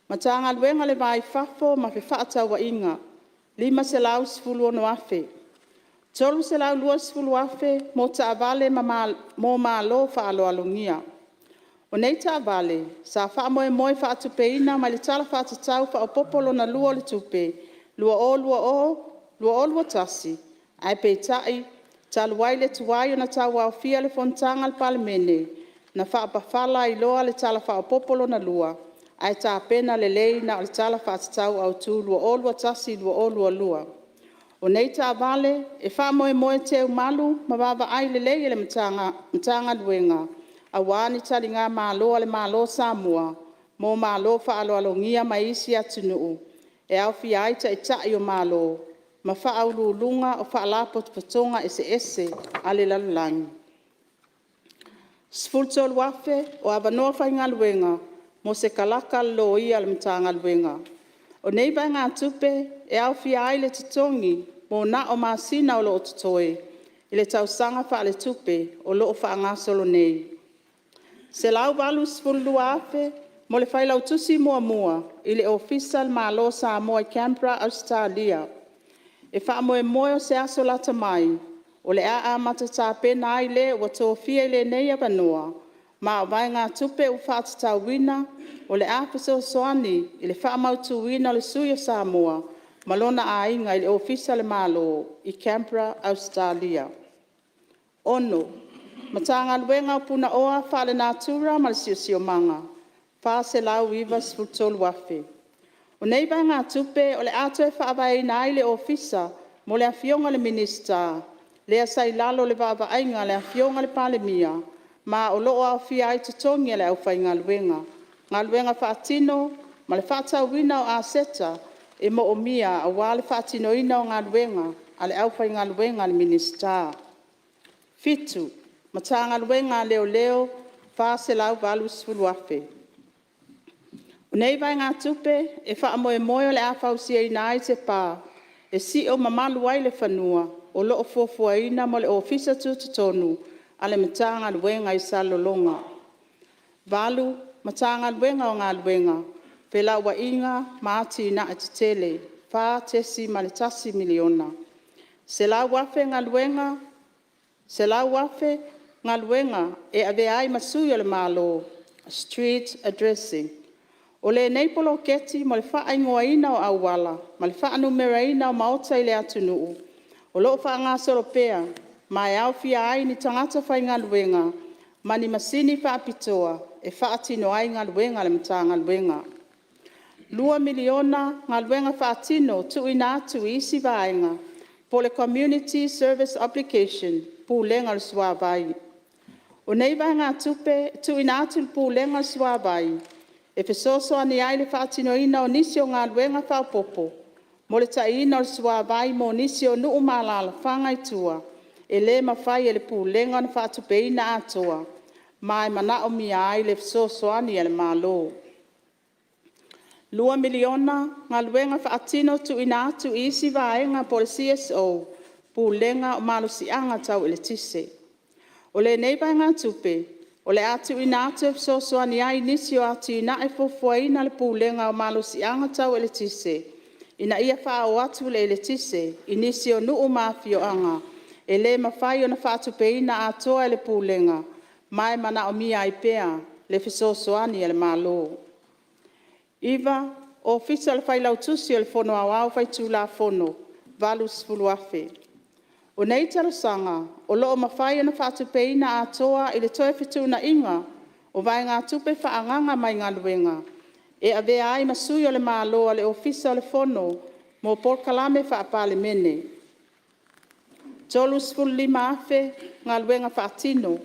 Matagaluega o le Va-i-Fafo ma Fefaatauaiga $516,000 $320,000 mo taavale mo malo faaaloalogia. O nei taavale sa faamoemoe e faatupeina mai le Tala Faatatau Faaopoopo Lona Lua o le Tupe 2020/2021 ae peitai, talu ai le tuai ona tauaofia o le fonotaga a le Palemene, na faapafala ai loa le Tala Faaopoopo Lona Lua, ae tapena lelei na o le Tala Faatatau Autu 2021/2022. O nei taavale e faamoemoe e teumalu ma vaavaai lelei e le Matagaluega aua ni taligamalo a le Malo o Samoa mo malo faaaloalogia mai isi atunuu e aofia ai Ta'ita'i o Malo ma faauluuluga o Faalapotopotoga eseese a le lalolagi. $13,000 o Avanoa faigaluega mo se Kalaka a le Loia a le Matagaluega. O nei vaegatupe e aofia ai le totogi mo na o masina o lo'o totoe i le tausaga fa'aletupe o lo'o fa'agasolo nei. $182,000 mo le Failautusi Muamua i le Ofisa a le Malo o Samoa i Canberra Ausetalia. E faamoemoe o se aso lata mai o le a amata tapena ai le ua tofia i lenei avanoa, ma o vaegatupe ua faatatauina o le a fesoasoani i le faamautuina o le Sui o Samoa ma lona aiga i le Ofisa o le Malo i Canberra Ausetalia. 6. Matagaluega o Punaoa Faalenatura ma le Siosiomaga $493,000 O nei vaegatupe o le a toe faavaeina ai le Ofisa mo le Afioga i le Minisita, lea sa i lalo o le vaavaaiga a le Afioga i le Palemia, ma o lo'o aofia ai totogi a le aufaigaluega, galuega faatino ma le fa'atauina o aseta e moomia aua le faatinoina o galuega a le aufaigaluega a le Minisita. 7. Matagaluega a Leoleo $480,000 O nei vaegatupe e faamoemoe o le a fausiaina ai se pa e si'o ma malu ai le fanua o lo'o fuafuaina mo le Ofisa Tutotonu a le Matagaluega i Salelologa. 8. Matagaluega o Galuega, Felauaiga ma Atinae Tetele $4,100,000 $100,000 Galuega e Avea ai ma Sui o le Malo (Street Addressing). O lenei poloketi mo le faaigoaina o auala ma le faanumeraina o maota i le atunu'u, o lo'o faagasolo pea ma e aofia ai ni tagata faigaluega ma ni masini faapitoa e faatino ai galuega a le Matagaluega. $2,000,000 Galuega Faatino Tuuina atu i isi Vaega (Community Service Obligation – Pulega o le Suavai). O nei vaegatupe e tuuina atu i le Pulega o le Suavai e fesoasoani ai i le faatinoina o nisi o galuega faaopopo mo le taiina o le suavai mo nisi o nuu ma alalafaga i tua, e le mafai e le Pulega ona faatupeina atoa, ma e manaomia ai le fesoasoani a le Malo. $2,000,000 Galuega Faatino Tuuina atu i isi Vaega po o le CSO Pulega o Malosiaga Tau Eletise. O lenei vaegatupe o le a tuuina atu e fesoasoani ai i nisi o atinae fuafuaina a le Pulega o Malosiaga Tau Eletise, ina ia faaoo atu le eletise i nisi o nuu ma afioaga e le mafai ona faatupeina atoa e le Pulega, ma e manaomia ai pea le fesoasoani a le Malo. 9. Ofisa o le Failautusi o le Fono Aoao Faitulafono $80,000 O nei talosaga o lo'o mafai ona faatupeina atoa i le toe fetu'una'iga o vaegatupe faaagaga mai Galuega, e Avea ai ma Sui o le Malo a le Ofisa o le Fono mo Polokalame Faa-Palemene. $35,000 Galuega Faatino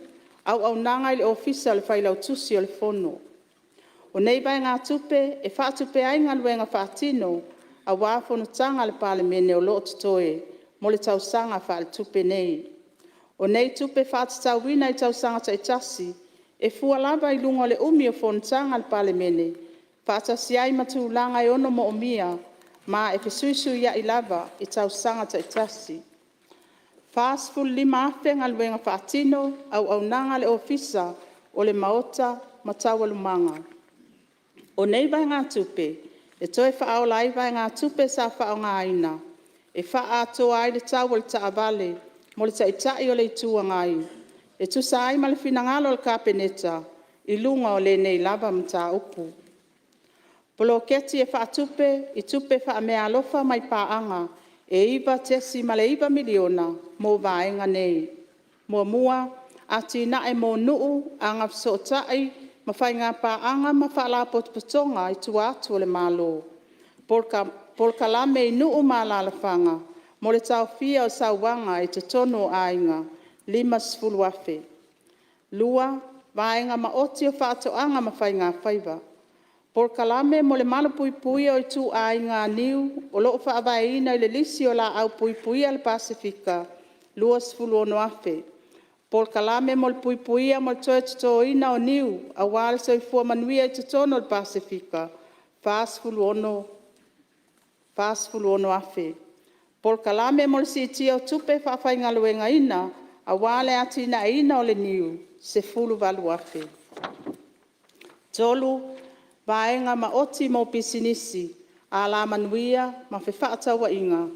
Auaunaga i le Ofisa o le Failautusi o le Fono. O nei vaegatupe e faatupe ai galuega faatino aua fonotaga a le Palemene o loo totoe mo le tausaga faaletupe nei. O nei tupe faatatauina i tausaga taitasi e fua lava i luga o le umi o fonotaga a le Palemene faatasi ai ma tulaga e ono moomia, ma e fesuisuiai lava i tausaga taitasi. 4. $45,000 Galuega Faatino Auaunaga a le Ofisa o le Maota ma Taualumaga. O nei vaegatupe e toe fa'aola ai vaegatupe sa fa'aaogaina e faaatoa ai le tau o le taavale mo le Ta'ita'i o le Itu Agai, e tusa ai ma le finagalo o le Kapeneta i luga o lenei lava mataupu. Poloketi e faatupe i tupe faameaalofa mai paaga e $9.9miliona mo vaega nei: 1. Atinae mo nuu, Agafesootai ma Faigapaaga ma Faalapotopotoga i tua atu o le Malo (Polokalame i Nuu ma Alalafaga mo le Taofia o Sauaga i totonu o Aiga) $50,000 2. Vaega Maoti o Faatoaga ma Faigafaiva Polokalame mo le Malupuipuia o Ituaiga niu o loo Faavaeina i le Lisi o Laau Puipuia a le Pasefika - $26,000 Polokalame mo le Puipuia ma le Toe Totoina o Niu aua le Soifua Manuia i totonu o le Pasefika - $46,000 Polokalame mo le Siitia o Tupe Faafaigaluegaina aua le Atinaeina o le Niu - $18,000 3. Vaega Maoti mo Pisinisi, Alamanuia ma Fefaatauaiga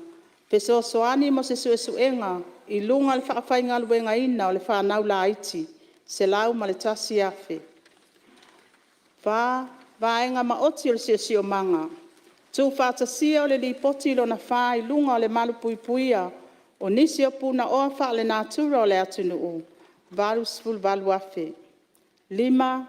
Fesoasoani mo se Suesuega i luga o le Faafaigaluegaina o Fanau Laiti $101,000 4. Vaega Maoti o le Siosiomaga Tuufaatasia o le Lipoti Lona 4 i luga o le Malupuipuia o nisi o Punaoa Faalenatura o le Atunuu $88,000 5.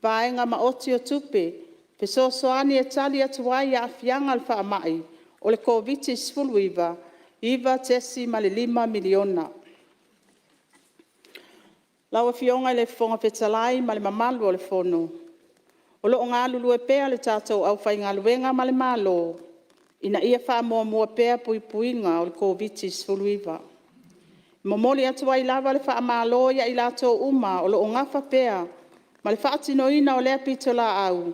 Vaega Maoti o Tupe Fesoasoani e tali atu ai i aafiaga o le faamai ole Koviti-19 $9,500,000 Lau Afioga i le Fofoga Fetalai ma le Mamalu o le Fono, O lo'o galulue pea le tatou aufaigaluega ma le Malo ina ia fa'amuamua pea puipuiga o le Koviti-19. E momoli atu ai lava le fa'amalo ia i latou uma o lo'o gafa pea ma le fa'atinoina o lea pitola'au,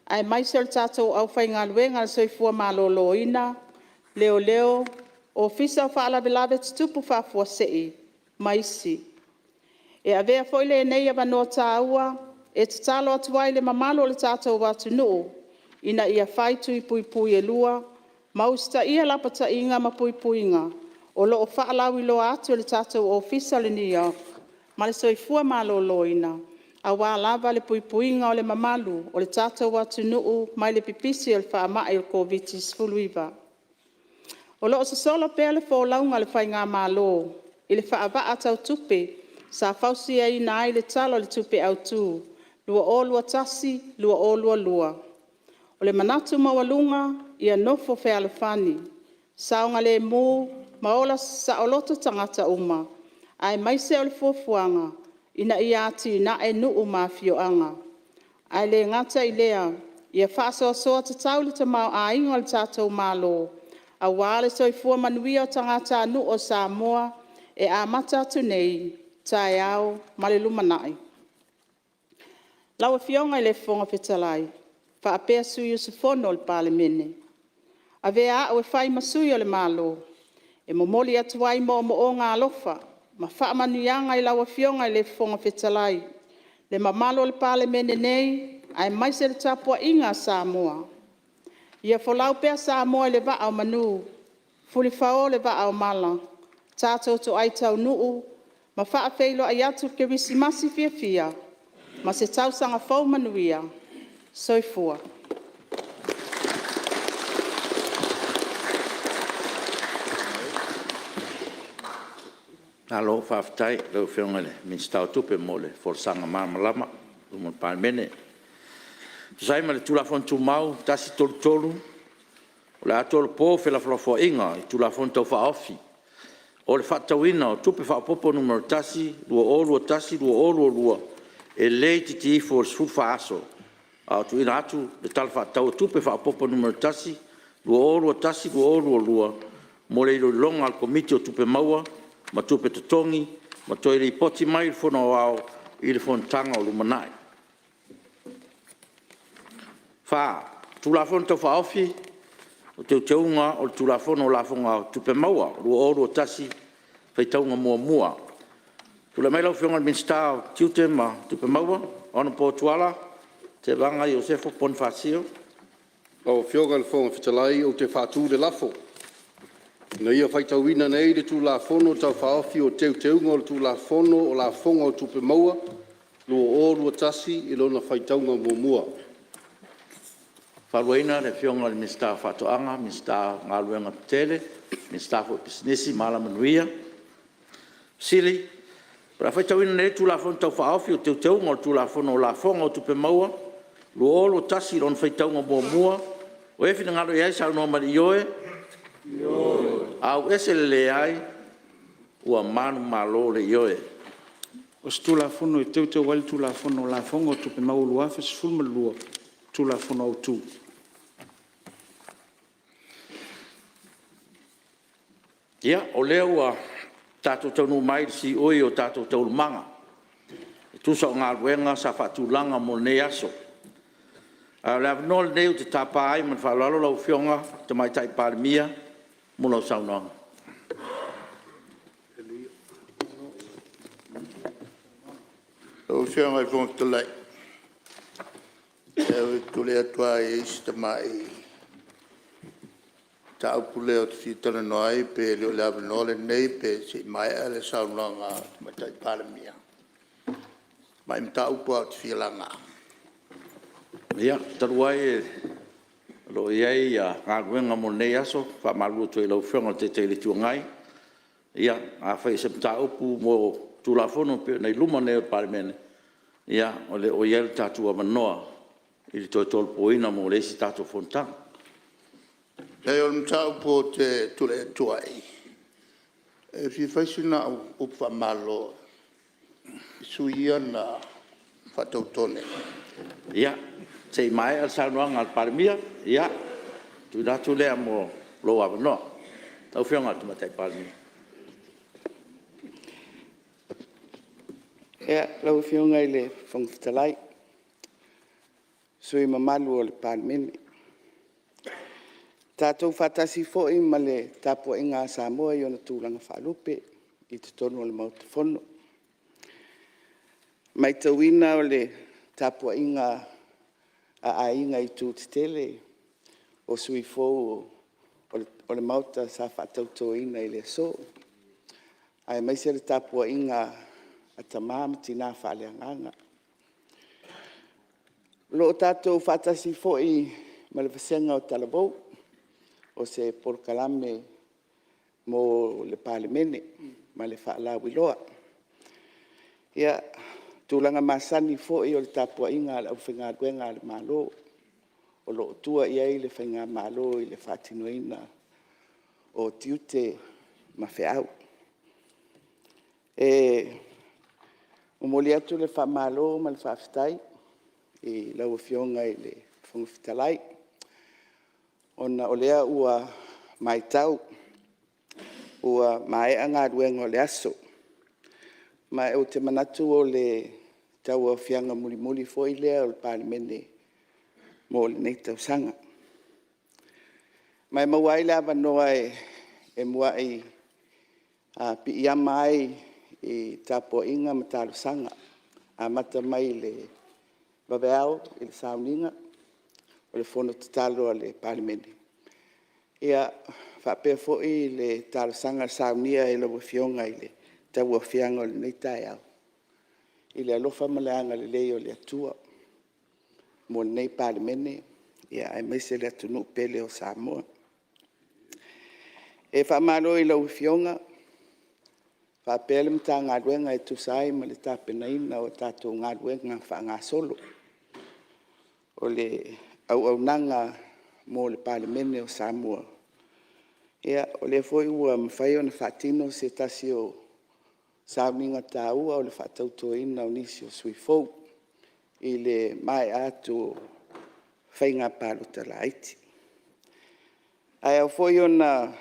aemaise o le tatou aufaigaluega a le Soifua Maloloina, Leoleo, Ofisa o Faalavelave Tutupu Faafuasei ma isi. E avea foi lenei avanoa taua e tatalo atu ai i le mamalu o le tatou atunu'u ina ia fai tui puipui e lua ma usita'ia lapataiga ma puipuiga o lo'o fa'alauiloa atu e le tatou Ofisa o le NEOC ma le Soifua Maloloina, auā lava le puipuiga o le mamalu o le tatou atunu'u mai le pipisi o le fa'ama'i o le Koviti-19. O lo'o sosolo pea le folauga a le Faigamalo i le fa'ava'a tautupe sa fausiaina ai le Tala o le Tupe Autu 2021/2022. O le manatu maualuga ia nofo fealofani, saogalemu ma ola saoloto tagata uma, aemaise o le fuafuaga ina ia atinae nuu ma afioaga. Ae le gata i lea, ia faasoasoa tatau le tamaoaiga o le tatou Malo aua le soifua manuia o tagatanuu o Samoa e amata atu nei, taeao ma le lumanai. Lau Afioga i le Fofoga Fetalai, faapea Sui Usufono o le Palemene, Avea a'u e fai ma Sui o le Malo, e momoli atu ai moomooga alofa ma faamanuiaga i lau Afioga i le Fofoga Fetalai, le mamalu o le Palemene nei aemaise le tapuaiga a Samoa. Ia folau pea Samoa i le vaa o manū, fulifao le vaa o mala, tatou to'ai taunuu ma faafeiloai atu le Kerisimasi fiafia ma se Tausaga Fou Manuia. Soifua. Malo faafetai i lau Afioga i le Minisita o Tupe mo le folasaga malamalama i luma o le Palemene. E tusa ai ma le Tulafono Tumau 133, o le a tolopo felafolafoaiga i Tulafono Tau Faaofi o le Faatatauina o Tupe Faaopoopo (Nu.1) 2021/2022 e le itiiti ifo i le 14 aso, a o tuuina atu le Tala Faatatau o Tupe Faaopoopo (Nu.1) 2021/2022 mo le iloiloga a le Komiti o Tupe Maua ma Tupe Totogi ma toe lipoti mai i le Fono Aoao i le fonotaga o lumanai. 4. Tulafono Tau Faaofi o Teuteuga o le Tulafono o Lafoga o Tupe Maua 2021 – Faitauga Muamua. Tulai mai lau Afioga i le Minisita o Tiute ma Tupe Maua Honourable Tuala Tevaga Iosefo Ponifasio. Lau Afioga i le Fofoga Fetalai ou te faatu le lafo, Ina ia faitauina nei le Tulafono Tau Faaofi o Teuteuga o le Tulafono o Lafoga o Tupe Maua 2021 i lona faitauga muamua. E fautuaina le Afioga i le Minisita o Faatoaga Minisita o Galuega Tetele, Minisita foi o Pisinisi ma Alamanuia. O le a faitauina nei le Tulafono Tau Faaofi o Teuteuga o le Tulafono o Lafoga o Tupe Maua 2021 i lona faitauga muamua. O i ai finagalo e saunoa mai i le ioe, auese le leai. Ua manumalo le ioe. O se Tulafono e Teuteu ai le Tulafono o Lafoga o Tupe Maua 2012 Tulafono Autu. Ia, o lea ua tatou taunuu mai i le siui o tatou taualumaga e tusa o galuega sa faatulaga mo lenei aso. A o le avanoa lenei ou te tapa ai ma le faaaloalo lau Afioga i le Tamaitai Palemia mo lau saunoaga. Lau Afioga i le Fofoga Fetalai, ou te tulai atu lava e i ai si tamai mataupu lea ou te fia talanoa ai, pe le o le avanoa lenei pe se i maea le saunoaga a le Tamaitai Palemia? Si tamai mataupu lava ou te fia laga. Ia, talu ai o lo o i ai galuega mo lenei aso, e faamalulu atu ai i lau Afioga i le Taitai o le Itu Agai, ia afai o se mataupu mo Tulafono e pei ona i luma nei o le Palemene, ia o lo o i ai lo tatou avanoa i le toe tolopoina mo le isi tatou fonotaga. Leai o le mataupu ou te tulai atu ai, e fia fai sina au upu faamalo i sui usufono ia na faatauto nei. Ia, se i maea le saunoaga a le Palemia tuuina atu lea mo lou avanoa. Lau Afioga i le Tamaitai Palemia. Lau Afioga i le Fofoga Fetalai, sui usufono mamalu o le Palemene, tatou faatasi foi ma le tapuaiga a Samoa i ona tulaga faalupe i totonu o le Maota Fono. E matauina o le tapuaiga a aiga i itu tetele o sui usufono fou o le Maota sa faatautoina i le aso, aemaise le tapuaiga a tama ma tina faaleagaga. O lo o tatou faatasi foi ma le vasega o Talavou, o se polokalame mo le Palemene ma le faalauiloa. Ia, o tulaga masani foi o le tapuaiga a le aufaigaluega a le Malo o lo o tua i ai le faigamalo i le faatinoina o tiute ma feau. E momoli atu le faamalo ma le faafetai i lau Afioga i le Fofoga Fetalai, ona o lea ua matau ua maea galuega o le aso, ma ou te manatu o le tauaofiaga mulimuli foi lea o le Palemene mo lenei tausaga. Ma e maua ai le avanoa e muai piiama ai i tapuaiga ma talosaga, amata mai i le vaveao i le sauniga o le fono tatalo a le Palemene, faapea foi le talosaga saunia e lau Afioga i le tauaofiaga o lenei taeao, i le alofa ma le agalelei o le Atua mo lenei Palemene, aemaise le atunuu pele o Samoa. E faamalo i lau Afioga faapea le Matagaluega e tusa ai ma le tapenaina o tatou galuega faagasolo o le auaunaga mo le Palemene o Samoa O lea foi ua mafai ona faatino se tasi o sauniga taua o le faatautoina o nisi o sui usufono fou i le maea atu o faiga palota laiti. Ae ao foi ona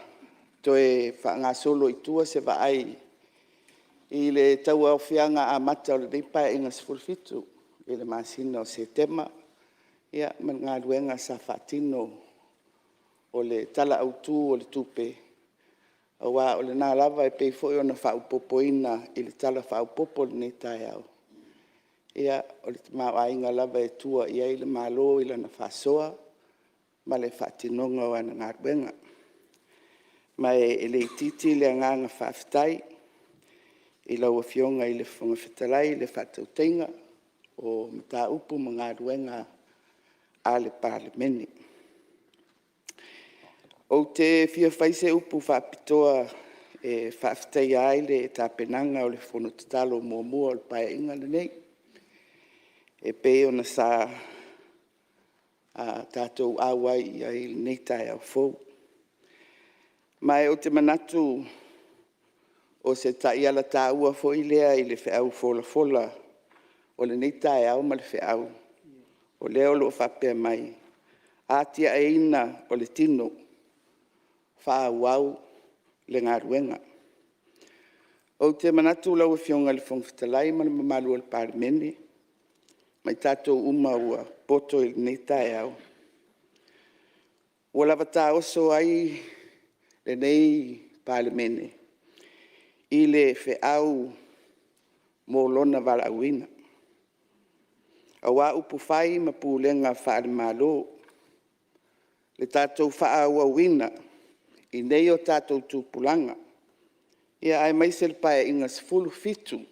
toe faagasolo i tua se vaai i le tauaofiaga amata o lenei Paeaiga XVII i le masina o Setema ma le galuega sa faatino o le Tala Autu o le Tupe, aua o lena lava e pei foi ona faaopoopoina i le Tala Faaopoopo i lenei taeao, o le tamaoaiga lava e tua i ai le Malo i lana faasoa ma le faatinoga o ana galuega. Ma e le itiiti le agaga faafetai i lau Afioga i le Fofoga Fetalai i le faatautaiga o mataupu ma galuega a le Palemene. Ou te fia fai se upu faapitoa e faafetaia ai le tapenaga o le Fono Tatalo muamua o le Paeaiga lenei, e pei ona sa tatou auai i ai i lenei taeao fou. Ma ou te manatu o se taiala taua foi lea i le feau folafola o lenei taeao ma le feau o lea o lo o faapea mai, “Atiaeina o le tino, faaauau le galuega.” Ou te manatu lau Afioga i le Fofoga Fetalai ma le mamalu o le Palemene ma i tatou uma ua poto i lenei taeao, ua lava taoso ai lenei Palemene i le feau mo lona valaauina, aua upufai ma pulega faale-Malo, le tatou faaauauina i nei o tatou tupulaga, aemaise le Paeaiga XVII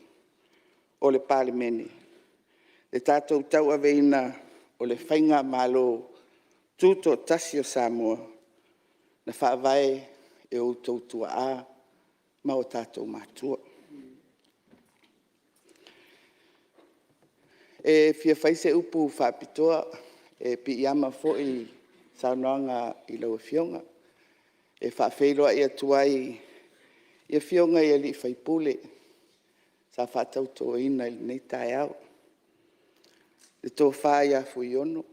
o le Palemene, le tatou tauaveina o le faigamalo tutoatasi o Samoa na faavae e outou tuaa ma o tatou matua. E fia fai se upu faapitoa e piiama foi i le saunoaga i lau Afioga e faafeiloai atu ai i Afioga i sui usufono sa faatautoina i lenei taeao, le Tofa ia Fuiono,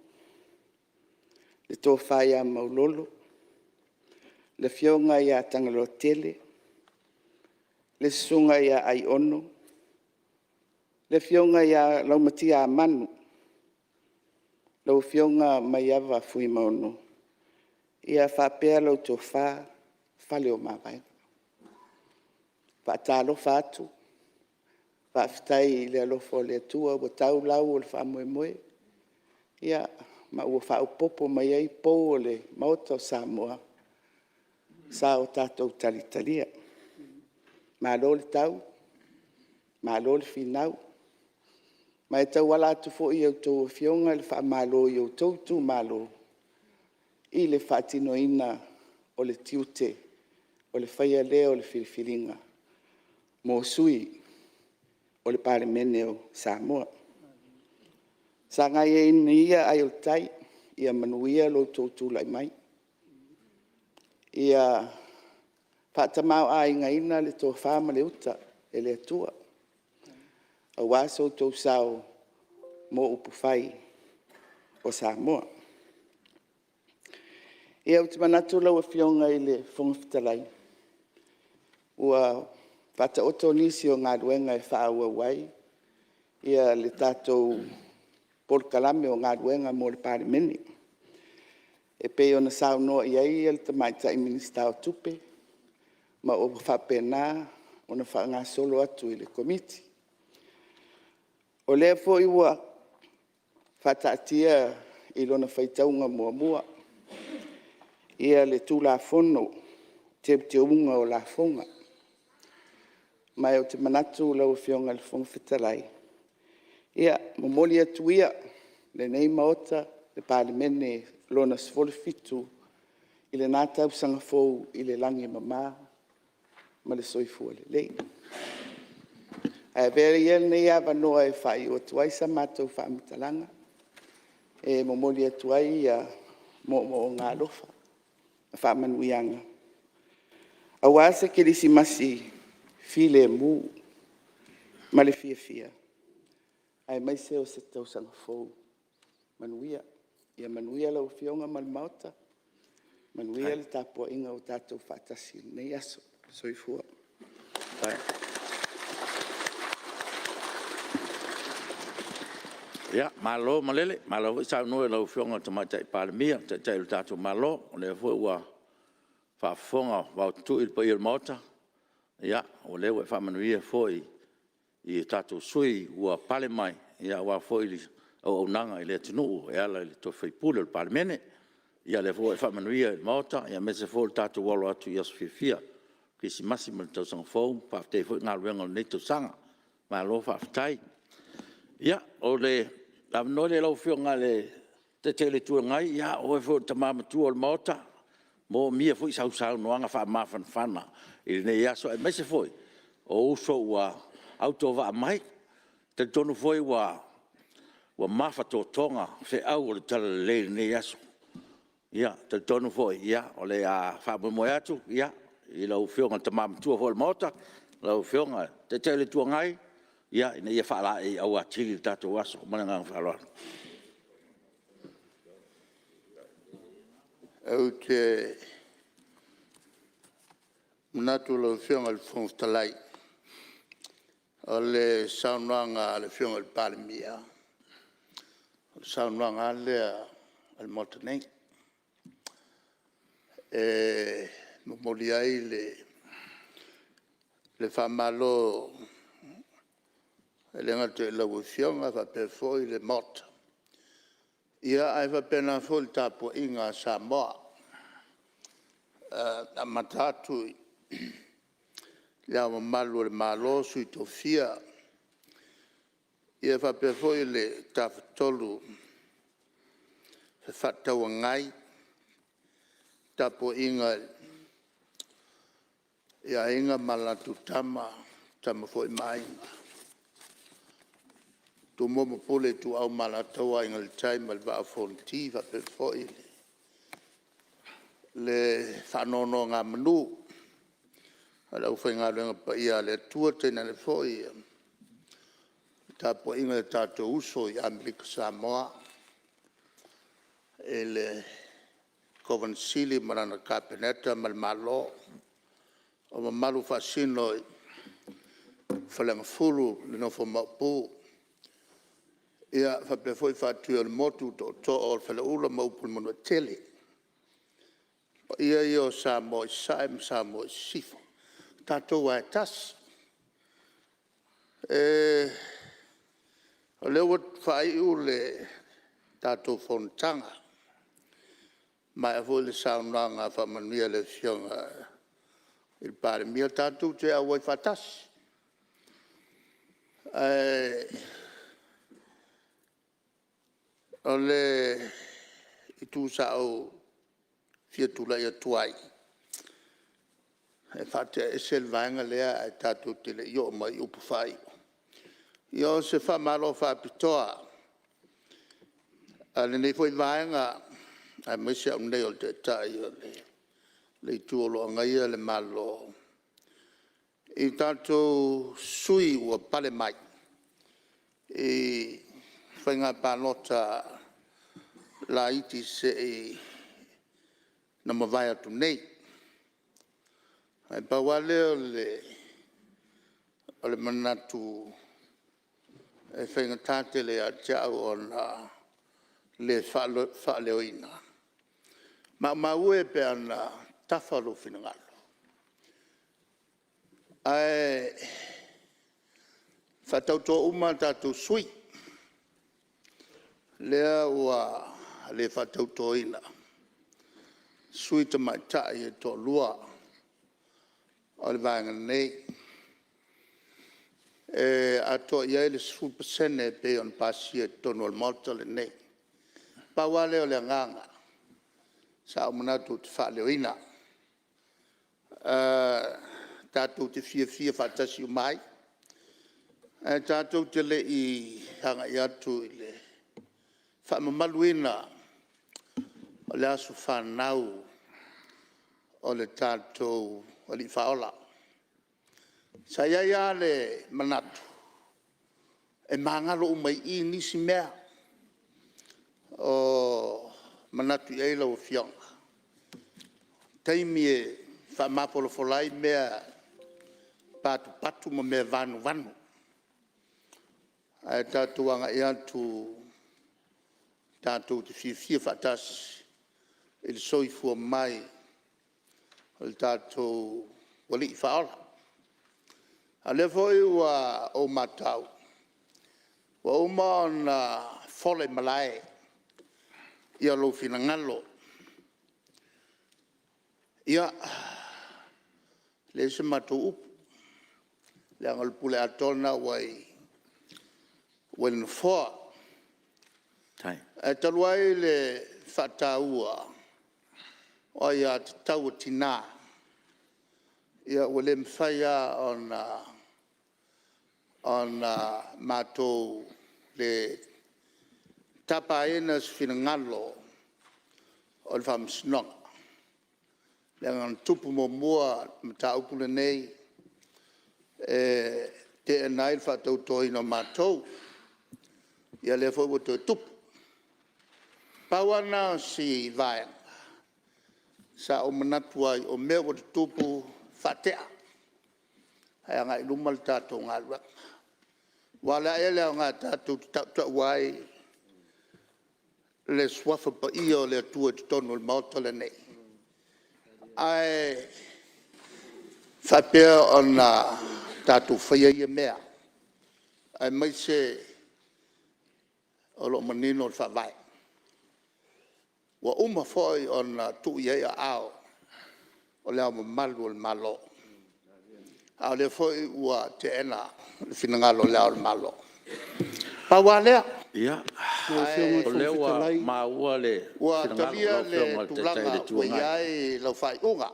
le Tofa ia Maulolo, le Afioga ia Tagaloatele, le Susuga ia Aiono, le Afioga ia Laumatiamanu, lau Afioga Maiava Fuimaono, faapea lau Tofa Faleomavaega. E faatalofa atu, faafetai i le alofa o le Atua ua tau lau o le faamoemoe, ma ua faaopoopo mai ai pou o le Maota o Samoa sa o tatou talitalia. Malo le tau, malo le finau. Ma e tauala atu foi i a outou Afioga le faamalo i outou itumalo i le faatinoina o le tiute o le faia lea o le filifiliga mo sui usufono o le Palemene o Samoa. Sagai ane ia ai o le tai, ia manuia lo outou tulai mai, ia faatamaoaigaina le tofa ma le uta e le Atua aua so outou sao mo upufai o Samoa. Ia, ou te manatu lau Afioga i le Fofoga Fetalai, ua faataoto nisi o galuega e faaauau ai le tatou polokalame o galuega mo le Palemene, e pei ona saunoa i ai le Tamaitai Minisita o Tupe, ma ua faapena ona faagasolo atu i le Komiti. O lea foi ua faataatia i lona faitauga muamua le Tulafono o Teuteuga o Lafoga. Ma ou te manatu lau Afioga i le Fofoga Fetalai, ia momoli atu ia i lenei Maota le Palemene Lona XVII i lena tausaga fou i le lagi e mama ma le soifua lelei. Ae avea ia lenei avanoa e faaiu atu ai sa matou faamatalaga, e momoli atu ai moomooga alofa ma faamanuiaga. Aua se Kerisimasi filemu ma le fiafia, aemaise o se Tausaga Fou manuia. Ia manuia lau Afioga ma le Maota, manuia le tapuaiga ua tatou faatasi i lenei aso. Soifua. Ia, malo malele, malo foi saunoa i lau Afioga i le Tamaitai Palemia, o le Taitai o le tatou Malo. O lea foi ua faafofoga vaotutui le paia o le Maota, o lea ua e faamanuia foi i tatou sui usufono ua pale mai aua foi le auaunaga i le atunuu e ala i le tofi faipule o le Palemene. Ia o lea foi ua e faamanuia i le Maota, aemaise foi o le tatou alo atu i aso fiafia, Kerisimasi ma le Tausaga Fou, faafetaia foi galuega o lenei tausaga. Malo faafetai. Ia, o le avanoa lenei i lau Afioga i le Taitai o le Itu Agai, ia o oe foi o le tama matua o le Maota, e manaomia foi sau saunoaga faamafanafana i lenei aso, aemaise foi o uso ua autovaa mai. E talitonu foi ua mafatotoga feau o le talalelei i lenei aso. E talitonu foi o le a faamoemoe atu i lau Afioga i le tama matua foi o le Maota, lau Afioga i le Taitai o le Itu Agai, ina ia faalaeiau atili lo tatou aso. Ma le agaga faaaloalo. Ou te manatu lau Afioga i le Fofoga Fetalai, o le saunoaga a le Afioga i le Palemia, o le saunoaga lava lea a le Maota nei. E momoli ai le faamalo e le gata i lau Afioga faapea foi le Maota, ae faapena foi le tapuaiga a Samoa, e amata atu i Le Ao Mamalu o le Malo, Sui Tofia, faapea foi le Tafatolu Fefaatauagai, tapuaiga i Aiga ma latou Tama, Tama foi ma Aiga, Tumua ma Pule, Ituau ma Alataua, Aiga i le Tai ma le Vaa o Fonoti. E faapea foi le faanonogamanu a le aufaigaluega paia a le Atua, tainane foi le tapuaiga a o tatou uso i Amerika Samoa i le Kovana Sili ma lana Kapeneta ma le Malo. O mamalu e faasino i le Faleagafulu, le nofo a Maopu, faapea foi Faatuiolemotu, Tootoo o le Faleula ma upu i le Manuatele. O paia ia o Samoa i Sasae ma Samoa i Sisifo, o tatou lava e tasi. O lea ua faaiu le tatou Fonotaga, maea foi le saunoaga faamanuia a le Afioga i le Palemia, tatou te auai faatasi. Ae o le itu sa ou fia tulai atu ai, e faatea ese le vaega lea ae tatou te le i oo mai i upu faaiu. Ia o se faamalo faapitoa a lenei foi Vaega aemaise au nei o le Taitai o le Itu o lo o agaia le Malo, i tatou sui usufono ua pale mai i faiga palota laiti na mavae atu nei. Ae pau lava lea o le manatu e faigata tele ia te au ona le faaleoina, maumau e pe ana tafa lou finagalo, ae faatauto uma a tatou sui usufono, lea ua le faatautoina sui usufono tamaitai e toalua o le Vaega nei, e atoa i ai le 10% e pei ona pasia i totonu o le Maota lenei. Pau lava lea o le agaga sa ou manatu ou te faaleoina, tatou te fiafia faatasi uma ai, ae tatou te le i agai atu i le faamamaluina o le aso fanau o le tatou Alii Faaola. Sa i ai lava le manatu e magalo uma i i nisi mea o manatu i ai lau Afioga, o taimi e faamafolafola ai mea patupatu ma mea vanuvanu. Ae tatou agai atu tatou te fiafia faatasi i le soifua mai o le tatou Alii Faaola. A o lea foi ua ou matau, ua uma ona fola i malae lou finagalo. Ia, e leai se matou upu, leaga o le pule atoa lena ua i le Nofoa. Ae talu ai le faataua o aia tatau a tina, ia ua le mafai lava ona matou le tapaina se finagalo o le Faamasinoga, leaga na tupu muamua le mataupu lenei e teena ai le faatautoina o matou. Ia lea foi ua toe tupu. Pau lava lena o si vaega sa ou manatu ai o mea ua tutupu, faatea, ae agai i luma le tatou galuega. Aua o le a ea le aoga tatou te tautau ai le Suafa Paia o le Atua i totonu o le Maota lenei, ae faapea ona tatou faia ia mea, aemaise o lo o manino le Faavae. Ua uma foi ona tuu i ai aao o Le Ao Mamalu o le Malo, a o lea foi ua teena le finagalo o Le Ao o le Malo. Pau lava lea. Ia, Ae o lea ua maua le ua finagalo o talia lau le Afioga i le Taitai o le tulaga Itu ua i Agai. ai lau faaiuga,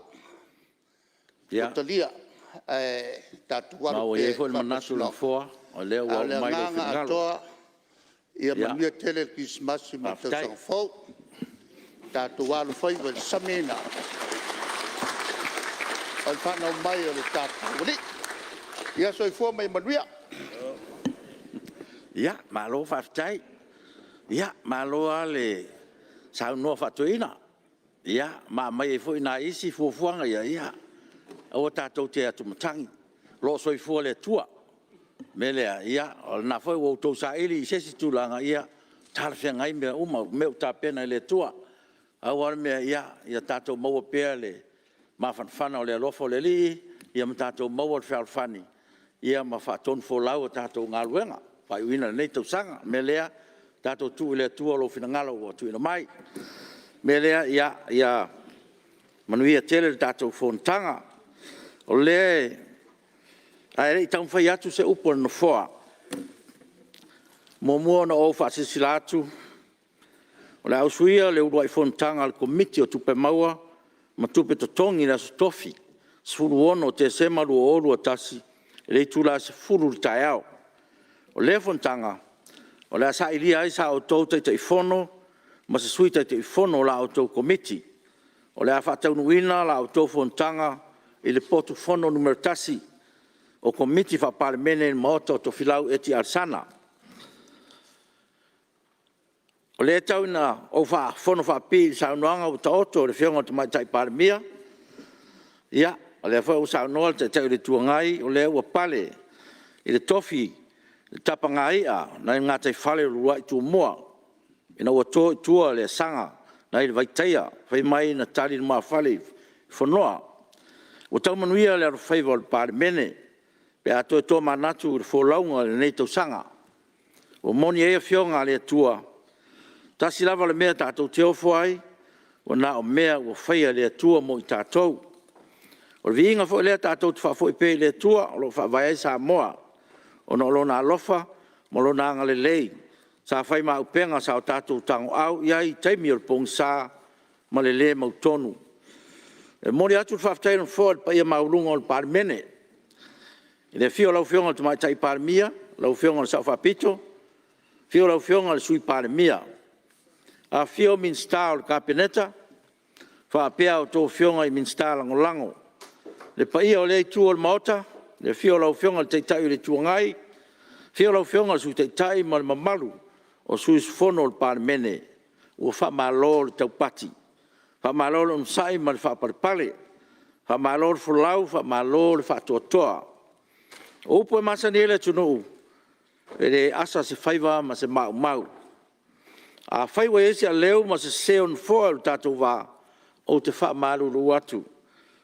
ua talia, ae tatou Ma alo ua i pea ai i foi le le manatu o le faamasinoga. Nofoa, o lea A ua o le oo mai lou agaga finagalo. atoa, ia Ia, manuia tele le Kerisimasi ma le faafetai. Tausaga Fou. Tatou alofaiva i le samiina o le fanau mai o le tatou Alii. Ia soifua ma ia manuia. Ia, malo faafetai. Ia, malo lava le saunoa faa-toeaina, ma aumai ai foi nai isi fuafuaga ia, ia aua tatou te atumatagi, o lo o soifua le Atua. O le mea lea, o lena foi ua outou saili i se isi tulaga, ia talafeagai mea uma, o mea ua tapena e le Atua. Pau lava le mea, ia tatou maua pea le mafanafana o le alofa o le Alii ma tatou maua le fealofani ma faatonufolau a tatou galuega i le faaiuina o lenei tausaga. O le mea lea, tatou tuu i le Atua lou finagalo ua tuuina mai. O le mea lea, ia manuia tele le tatou Fonotaga. Ae le i taumafai atu se upu a le Nofoa, e muamua ona ou faasilasila atu, o le a usuia le uluai Fonotaga a le Komiti o Tupe Maua ma Tupe Totogi i le Aso Tofi 16 Tesema 2021 i le itula e 10:00 i le taeao. O lea Fonotaga, o le a sailia ai sa outou Taitaifono ma se Sui Taitaifono o la outou Komiti. O le a faataunuuina la outou Fonotaga i le potu fono Nu.1 o Komiti Faa-Palemene i le Maota o Tofilau Eti Alesana. O lea e tau ina ou fonofaapipii i le saunoaga ua taoto a le Afioga i le Tamaitai Palemia. Ia, o lea foi ua saunoa le Taitai o le Itu Agai, o lea ua pale i le tofi le tapagai'a nai le gataifale o le uluai Tumua ina ua to i tua le asaga nai le Vaitaia fai mai na tali lumafale i Fonoa. Ua tau manuia le alofaiva o le Palemene pe a toe tomanatu i le folauga i lenei tausaga. Ua moni ai afioga a le Atua, e tasi lava le mea tatou te ofo ai, ua na o mea ua faia e le Atua mo i tatou. O le viiga foi lea tatou te faafoi pea i le Atua o lo o faavae ai Samoa, ona o Lona alofa ma Lona agalelei sa fai ma aupega sa o tatou tagoau i ai i taimi o le pogisa ma le le mautonu. E momoli atu le faafetai a le Nofoa i le paia maualuga o le Palemene, i le afio o lau Afioga i le Tamaitai Palemia, lau Afioga i le Sao Faapito, afio lau Afioga i le Sui Palemia, afifio Minisita o le Kapeneta faapea a outou Afioga i Minisita Lagolago. Le Le paia o lea Itu o le Maota, i le afio o lau Afioga i le Taitai o le Itu Agai, afio lau Afioga i le Sui Taitai ma le mamalu o sui usufono o le Palemene. Ua faamalo le taupati, faamalo le onosai ma le faapalepale, faamalo le folau, faamalo le faatoatoa. O upu e masani ai le atunuu, e le asa se faiva ma se maumau. Afai ua i ai se aleu ma se sese o le Nofoa i lo tatou va, ou te faamalulu atu,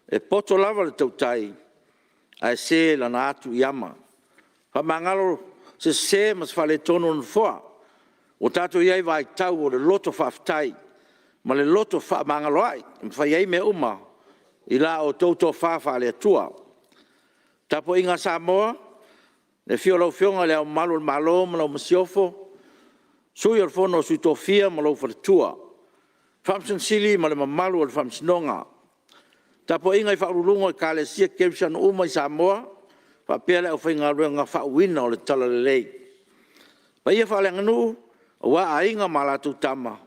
e poto lava le tautai ae se lana atu i ama. Faamagalo se sese ma se faaletonu o le Nofoa. Ua tatou i ai i le vaitau o le loto faafetai ma le loto fefaamagaloai e mafai ai mea uma i la outou tofa faale-Atua. Le tapuaiga a Samoa, i le afio o lau Afioga i Le Ao Mamalu o le Malo ma lau Masiofo, Sui o le Fono a Sui Tofia ma lou faletua, Faamasino Sili ma le mamalu o le Faamasinoga. Le tapuaiga i Faauluuluga o Ekalesia Kerisiano uma i Samoa faapea le aufaigaluega faauuina o le talalelei. O paia faaleaganuu aua Aiga ma latou Tama, o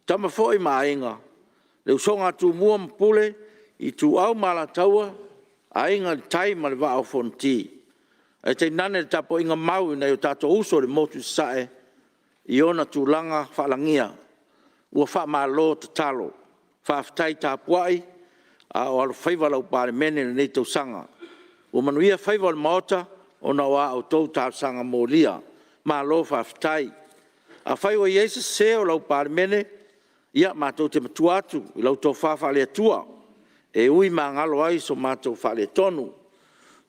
Tama foi ma Aiga, le usoga a Tumua ma Pule, Ituau ma Alataua, Aiga i le Tai ma le Vaa o Fonoti, ae tainane le tapuaiga mau a nai o tatou uso i le motu i Sasae i ona tulaga faalagia. Ua faamalo tatalo, faafetai tapuai a o alofaiva lau Palemene i lenei tausaga. Ua manuia faiva o le Maota ona o a outou talosaga molia, malo faafetai. Afai ua i ai se sese o lau Palemene, ia matou te matua atu i lau tofa faale-Atua e ui magalo ai so matou faaletonu. Le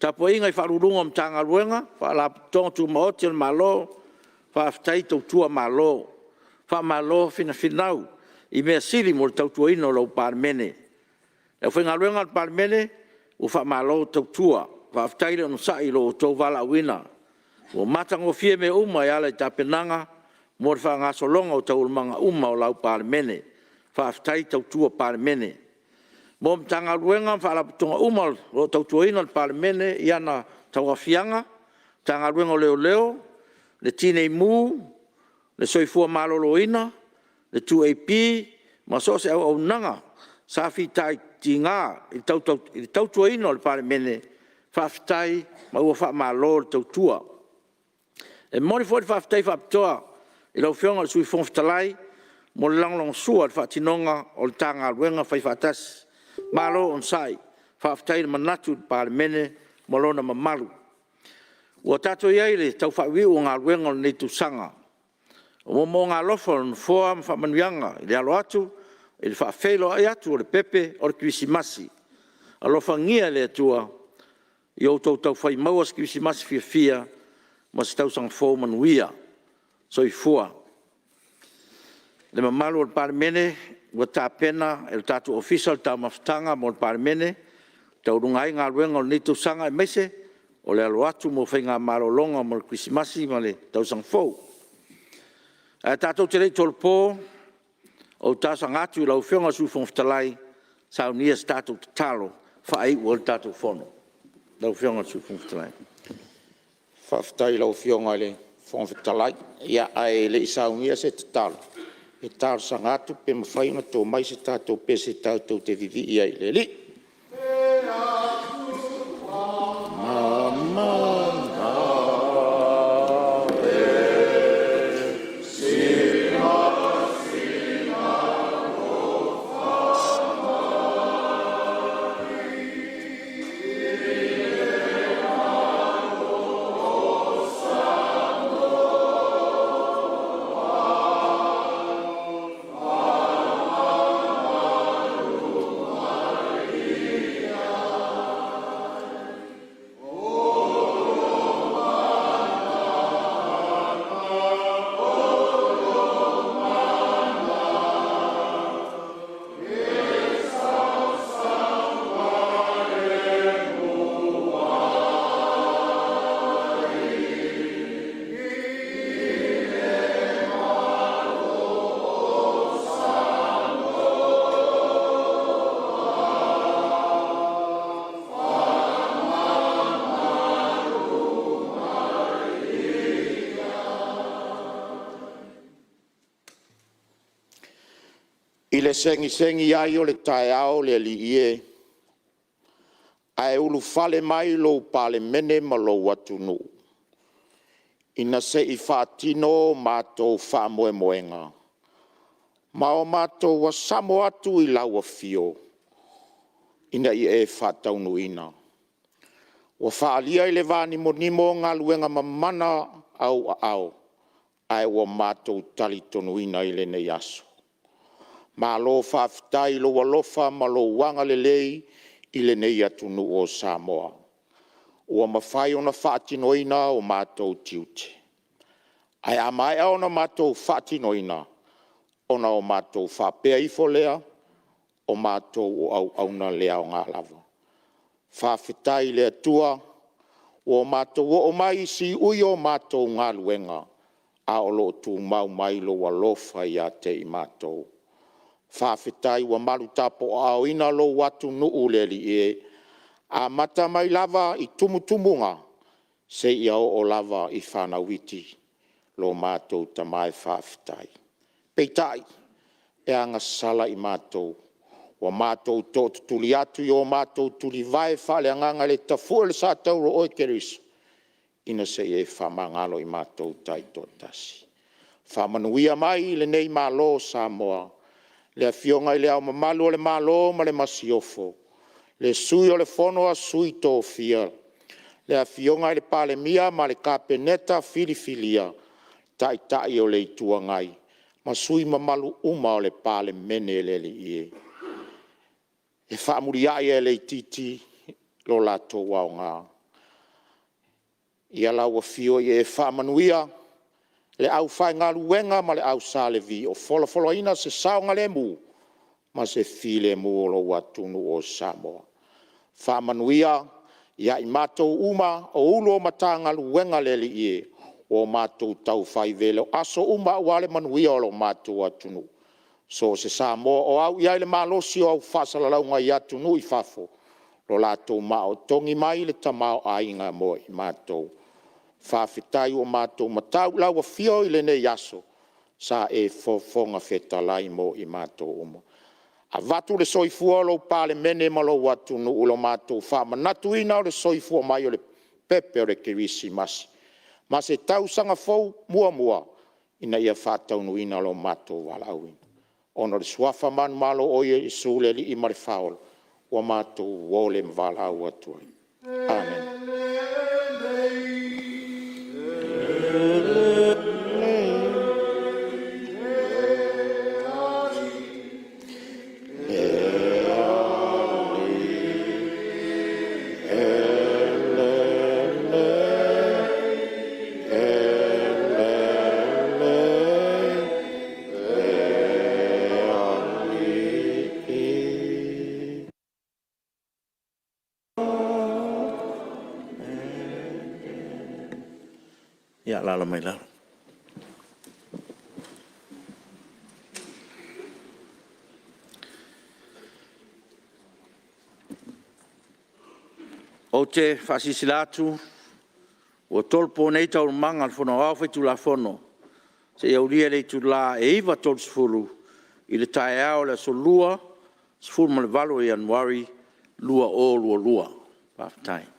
tapuaiga i Ofisa Sili o Pulega o Matagaluega ma Faalapotopotoga Tumaoti a le Malo, faafetai tautua malo, faamalo finafinau i mea sili mo le tautuaina o lau Palemene. Le aufaigaluega a le Palemene, ua faamalo tautua, faafetai le onosai i lo outou valaauina. Ua matagofie mea uma e ala i tapenaga mo le faagasologa o taualumaga uma o lau Palemene. Faafetai tautua Palemene. Mo Matagaluega ma Faalapotopotoga uma o lo o tautuaina le Palemene i ana tauaofiaga, Matagaluega o Leoleo, le Tinei Mu, le Soifua Maloloina, le 2AP ma so o se auaunaga sa fitaituga i le tautuaina o le Palemene, faafetai ma ua faamalo le tautua. E momoli foi le faafetai faapitoa i lau Afioga i le Sui Fofoga Fetalai mo le lagolagosua i le faatinoga o le ta galuega faifaatasi. Malo onosai, faafetai le manatu i le Palemene ma lona mamalu. Ua tatou i ai i le tau faaiuiu o galuega o lenei tausaga. O moomooga alofa o le Nofoa ma faamanuiaga i le alo atu i le faafeiloai atu o le pepe o le Kerisimasi. Alofagia e le Atua ia outou taufai maua se Kerisimasi fiafia ma se Tausaga Fou manuia. Soifua. Le mamalu o le Palemene, ua tapena e le tatou Ofisa le taumafataga mo le Palemene e taualuga ai galuega o lenei tausaga aemaise o le alo atu mo faiga malologa mo le Kerisimasi ma le Tausaga Fou. Ae tatou te le i tolopo, ou te talosaga atu i lau Afioga i le Sui Fofoga Fetalai, saunia se tatou tatalo e faaiu ai le tatou Fono. Lau Afioga i le Sui Fofoga Fetalai. Faafetai i lau Afioga i le Fofoga Fetalai. Ae le i saunia se tatalo, e talosaga atu pe mafai ona to mai se tatou pese tatou te vivii ai i le Alii. I le segisegi ai o le taeao le Alii e, Ae ulufale mai lou Palemene ma lou atunuu ina se i faatino o matou faamoemoega ma o matou asamo atu i lau Afio ina ia e faataunuuina. Ua faaalia i le vanimonimo galuega mamana a ou aao, ae ua matou talitonuina i lenei aso. Malo faafetai i lou alofa ma lou agalelei i lenei atunuu o Samoa, ua mafai ona faatinoina o matou tiute. Ae a maea ona matou faatinoina, ona o matou faapea ifo lea, o matou o auauna le aoga lava. Faafetai i le Atua ua o matou oo mai i siui o matou galuega, a o lo o tumau mai lou alofa ia te i matou. Faafetai ua malutapoaaoina lou atunuu le Alii e, amata mai lava i tumutumuga seia oo lava i fanau iti, lo matou Tama e faafetai. Peitai, e agasala i matou ua matou tootutuli atu i o matou tulivae faaleagaga i le tafue o le sa taua o Oe Keriso, ina se i e faamagalo i matou taitoatasi. Faamanuia mai lenei Malo o Samoa, le Afioga i Le Ao Mamalu o le Malo ma le Masiofo, le Sui o le Fono a Sui Tofia, le Afioga i le Palemia ma le Kapeneta filifilia, Taitai o le Itu Agai ma sui usufono mamalu uma o le Palemene. Le Alii e, e faamuliai ae le itiiti lo latou aoga. Ia lau Afio ia e faamanuia le aufaigaluega ma le au Sa Levi o folafolaina se saogalemu ma se filemu o lou atunuu o Samoa. Faamanuia ia i matou uma o Ofisa Sili o Matagaluega le Alii e, ua matou taufai velo aso uma aua le manuia o lo matou atunuu. So o se Samoa o au i ai le malosi o au faasalalauga i atunuu i fafo, lo latou maa o togi mai le tamaoaiga mo i matou. Faafetai ua matou matau i lau afio i lenei aso, sa e fofoga fetalai mo i matou uma. Avatu le soifua o lou Palemene ma lou atunuu i lo matou faamanatuina o le soifua mai o le pepe o le Kerisimasi ma se tausaga fou muamua ina ia faataunuuina lo matou valaauina. Ona o le Suafa manumalo o Iesu le Alii ma le Faaola ua matou o ma valaau atu ai. Amene. E alii. Ia alaala mai lalo. Ou te faasilasila atu ua tolopo nei Taualumaga a le Fono Aoao Faitulafono seia aulia le itula e 9:30 i le taeao o le Aso Lua, 18 o Ianuari 2022. Faafetai.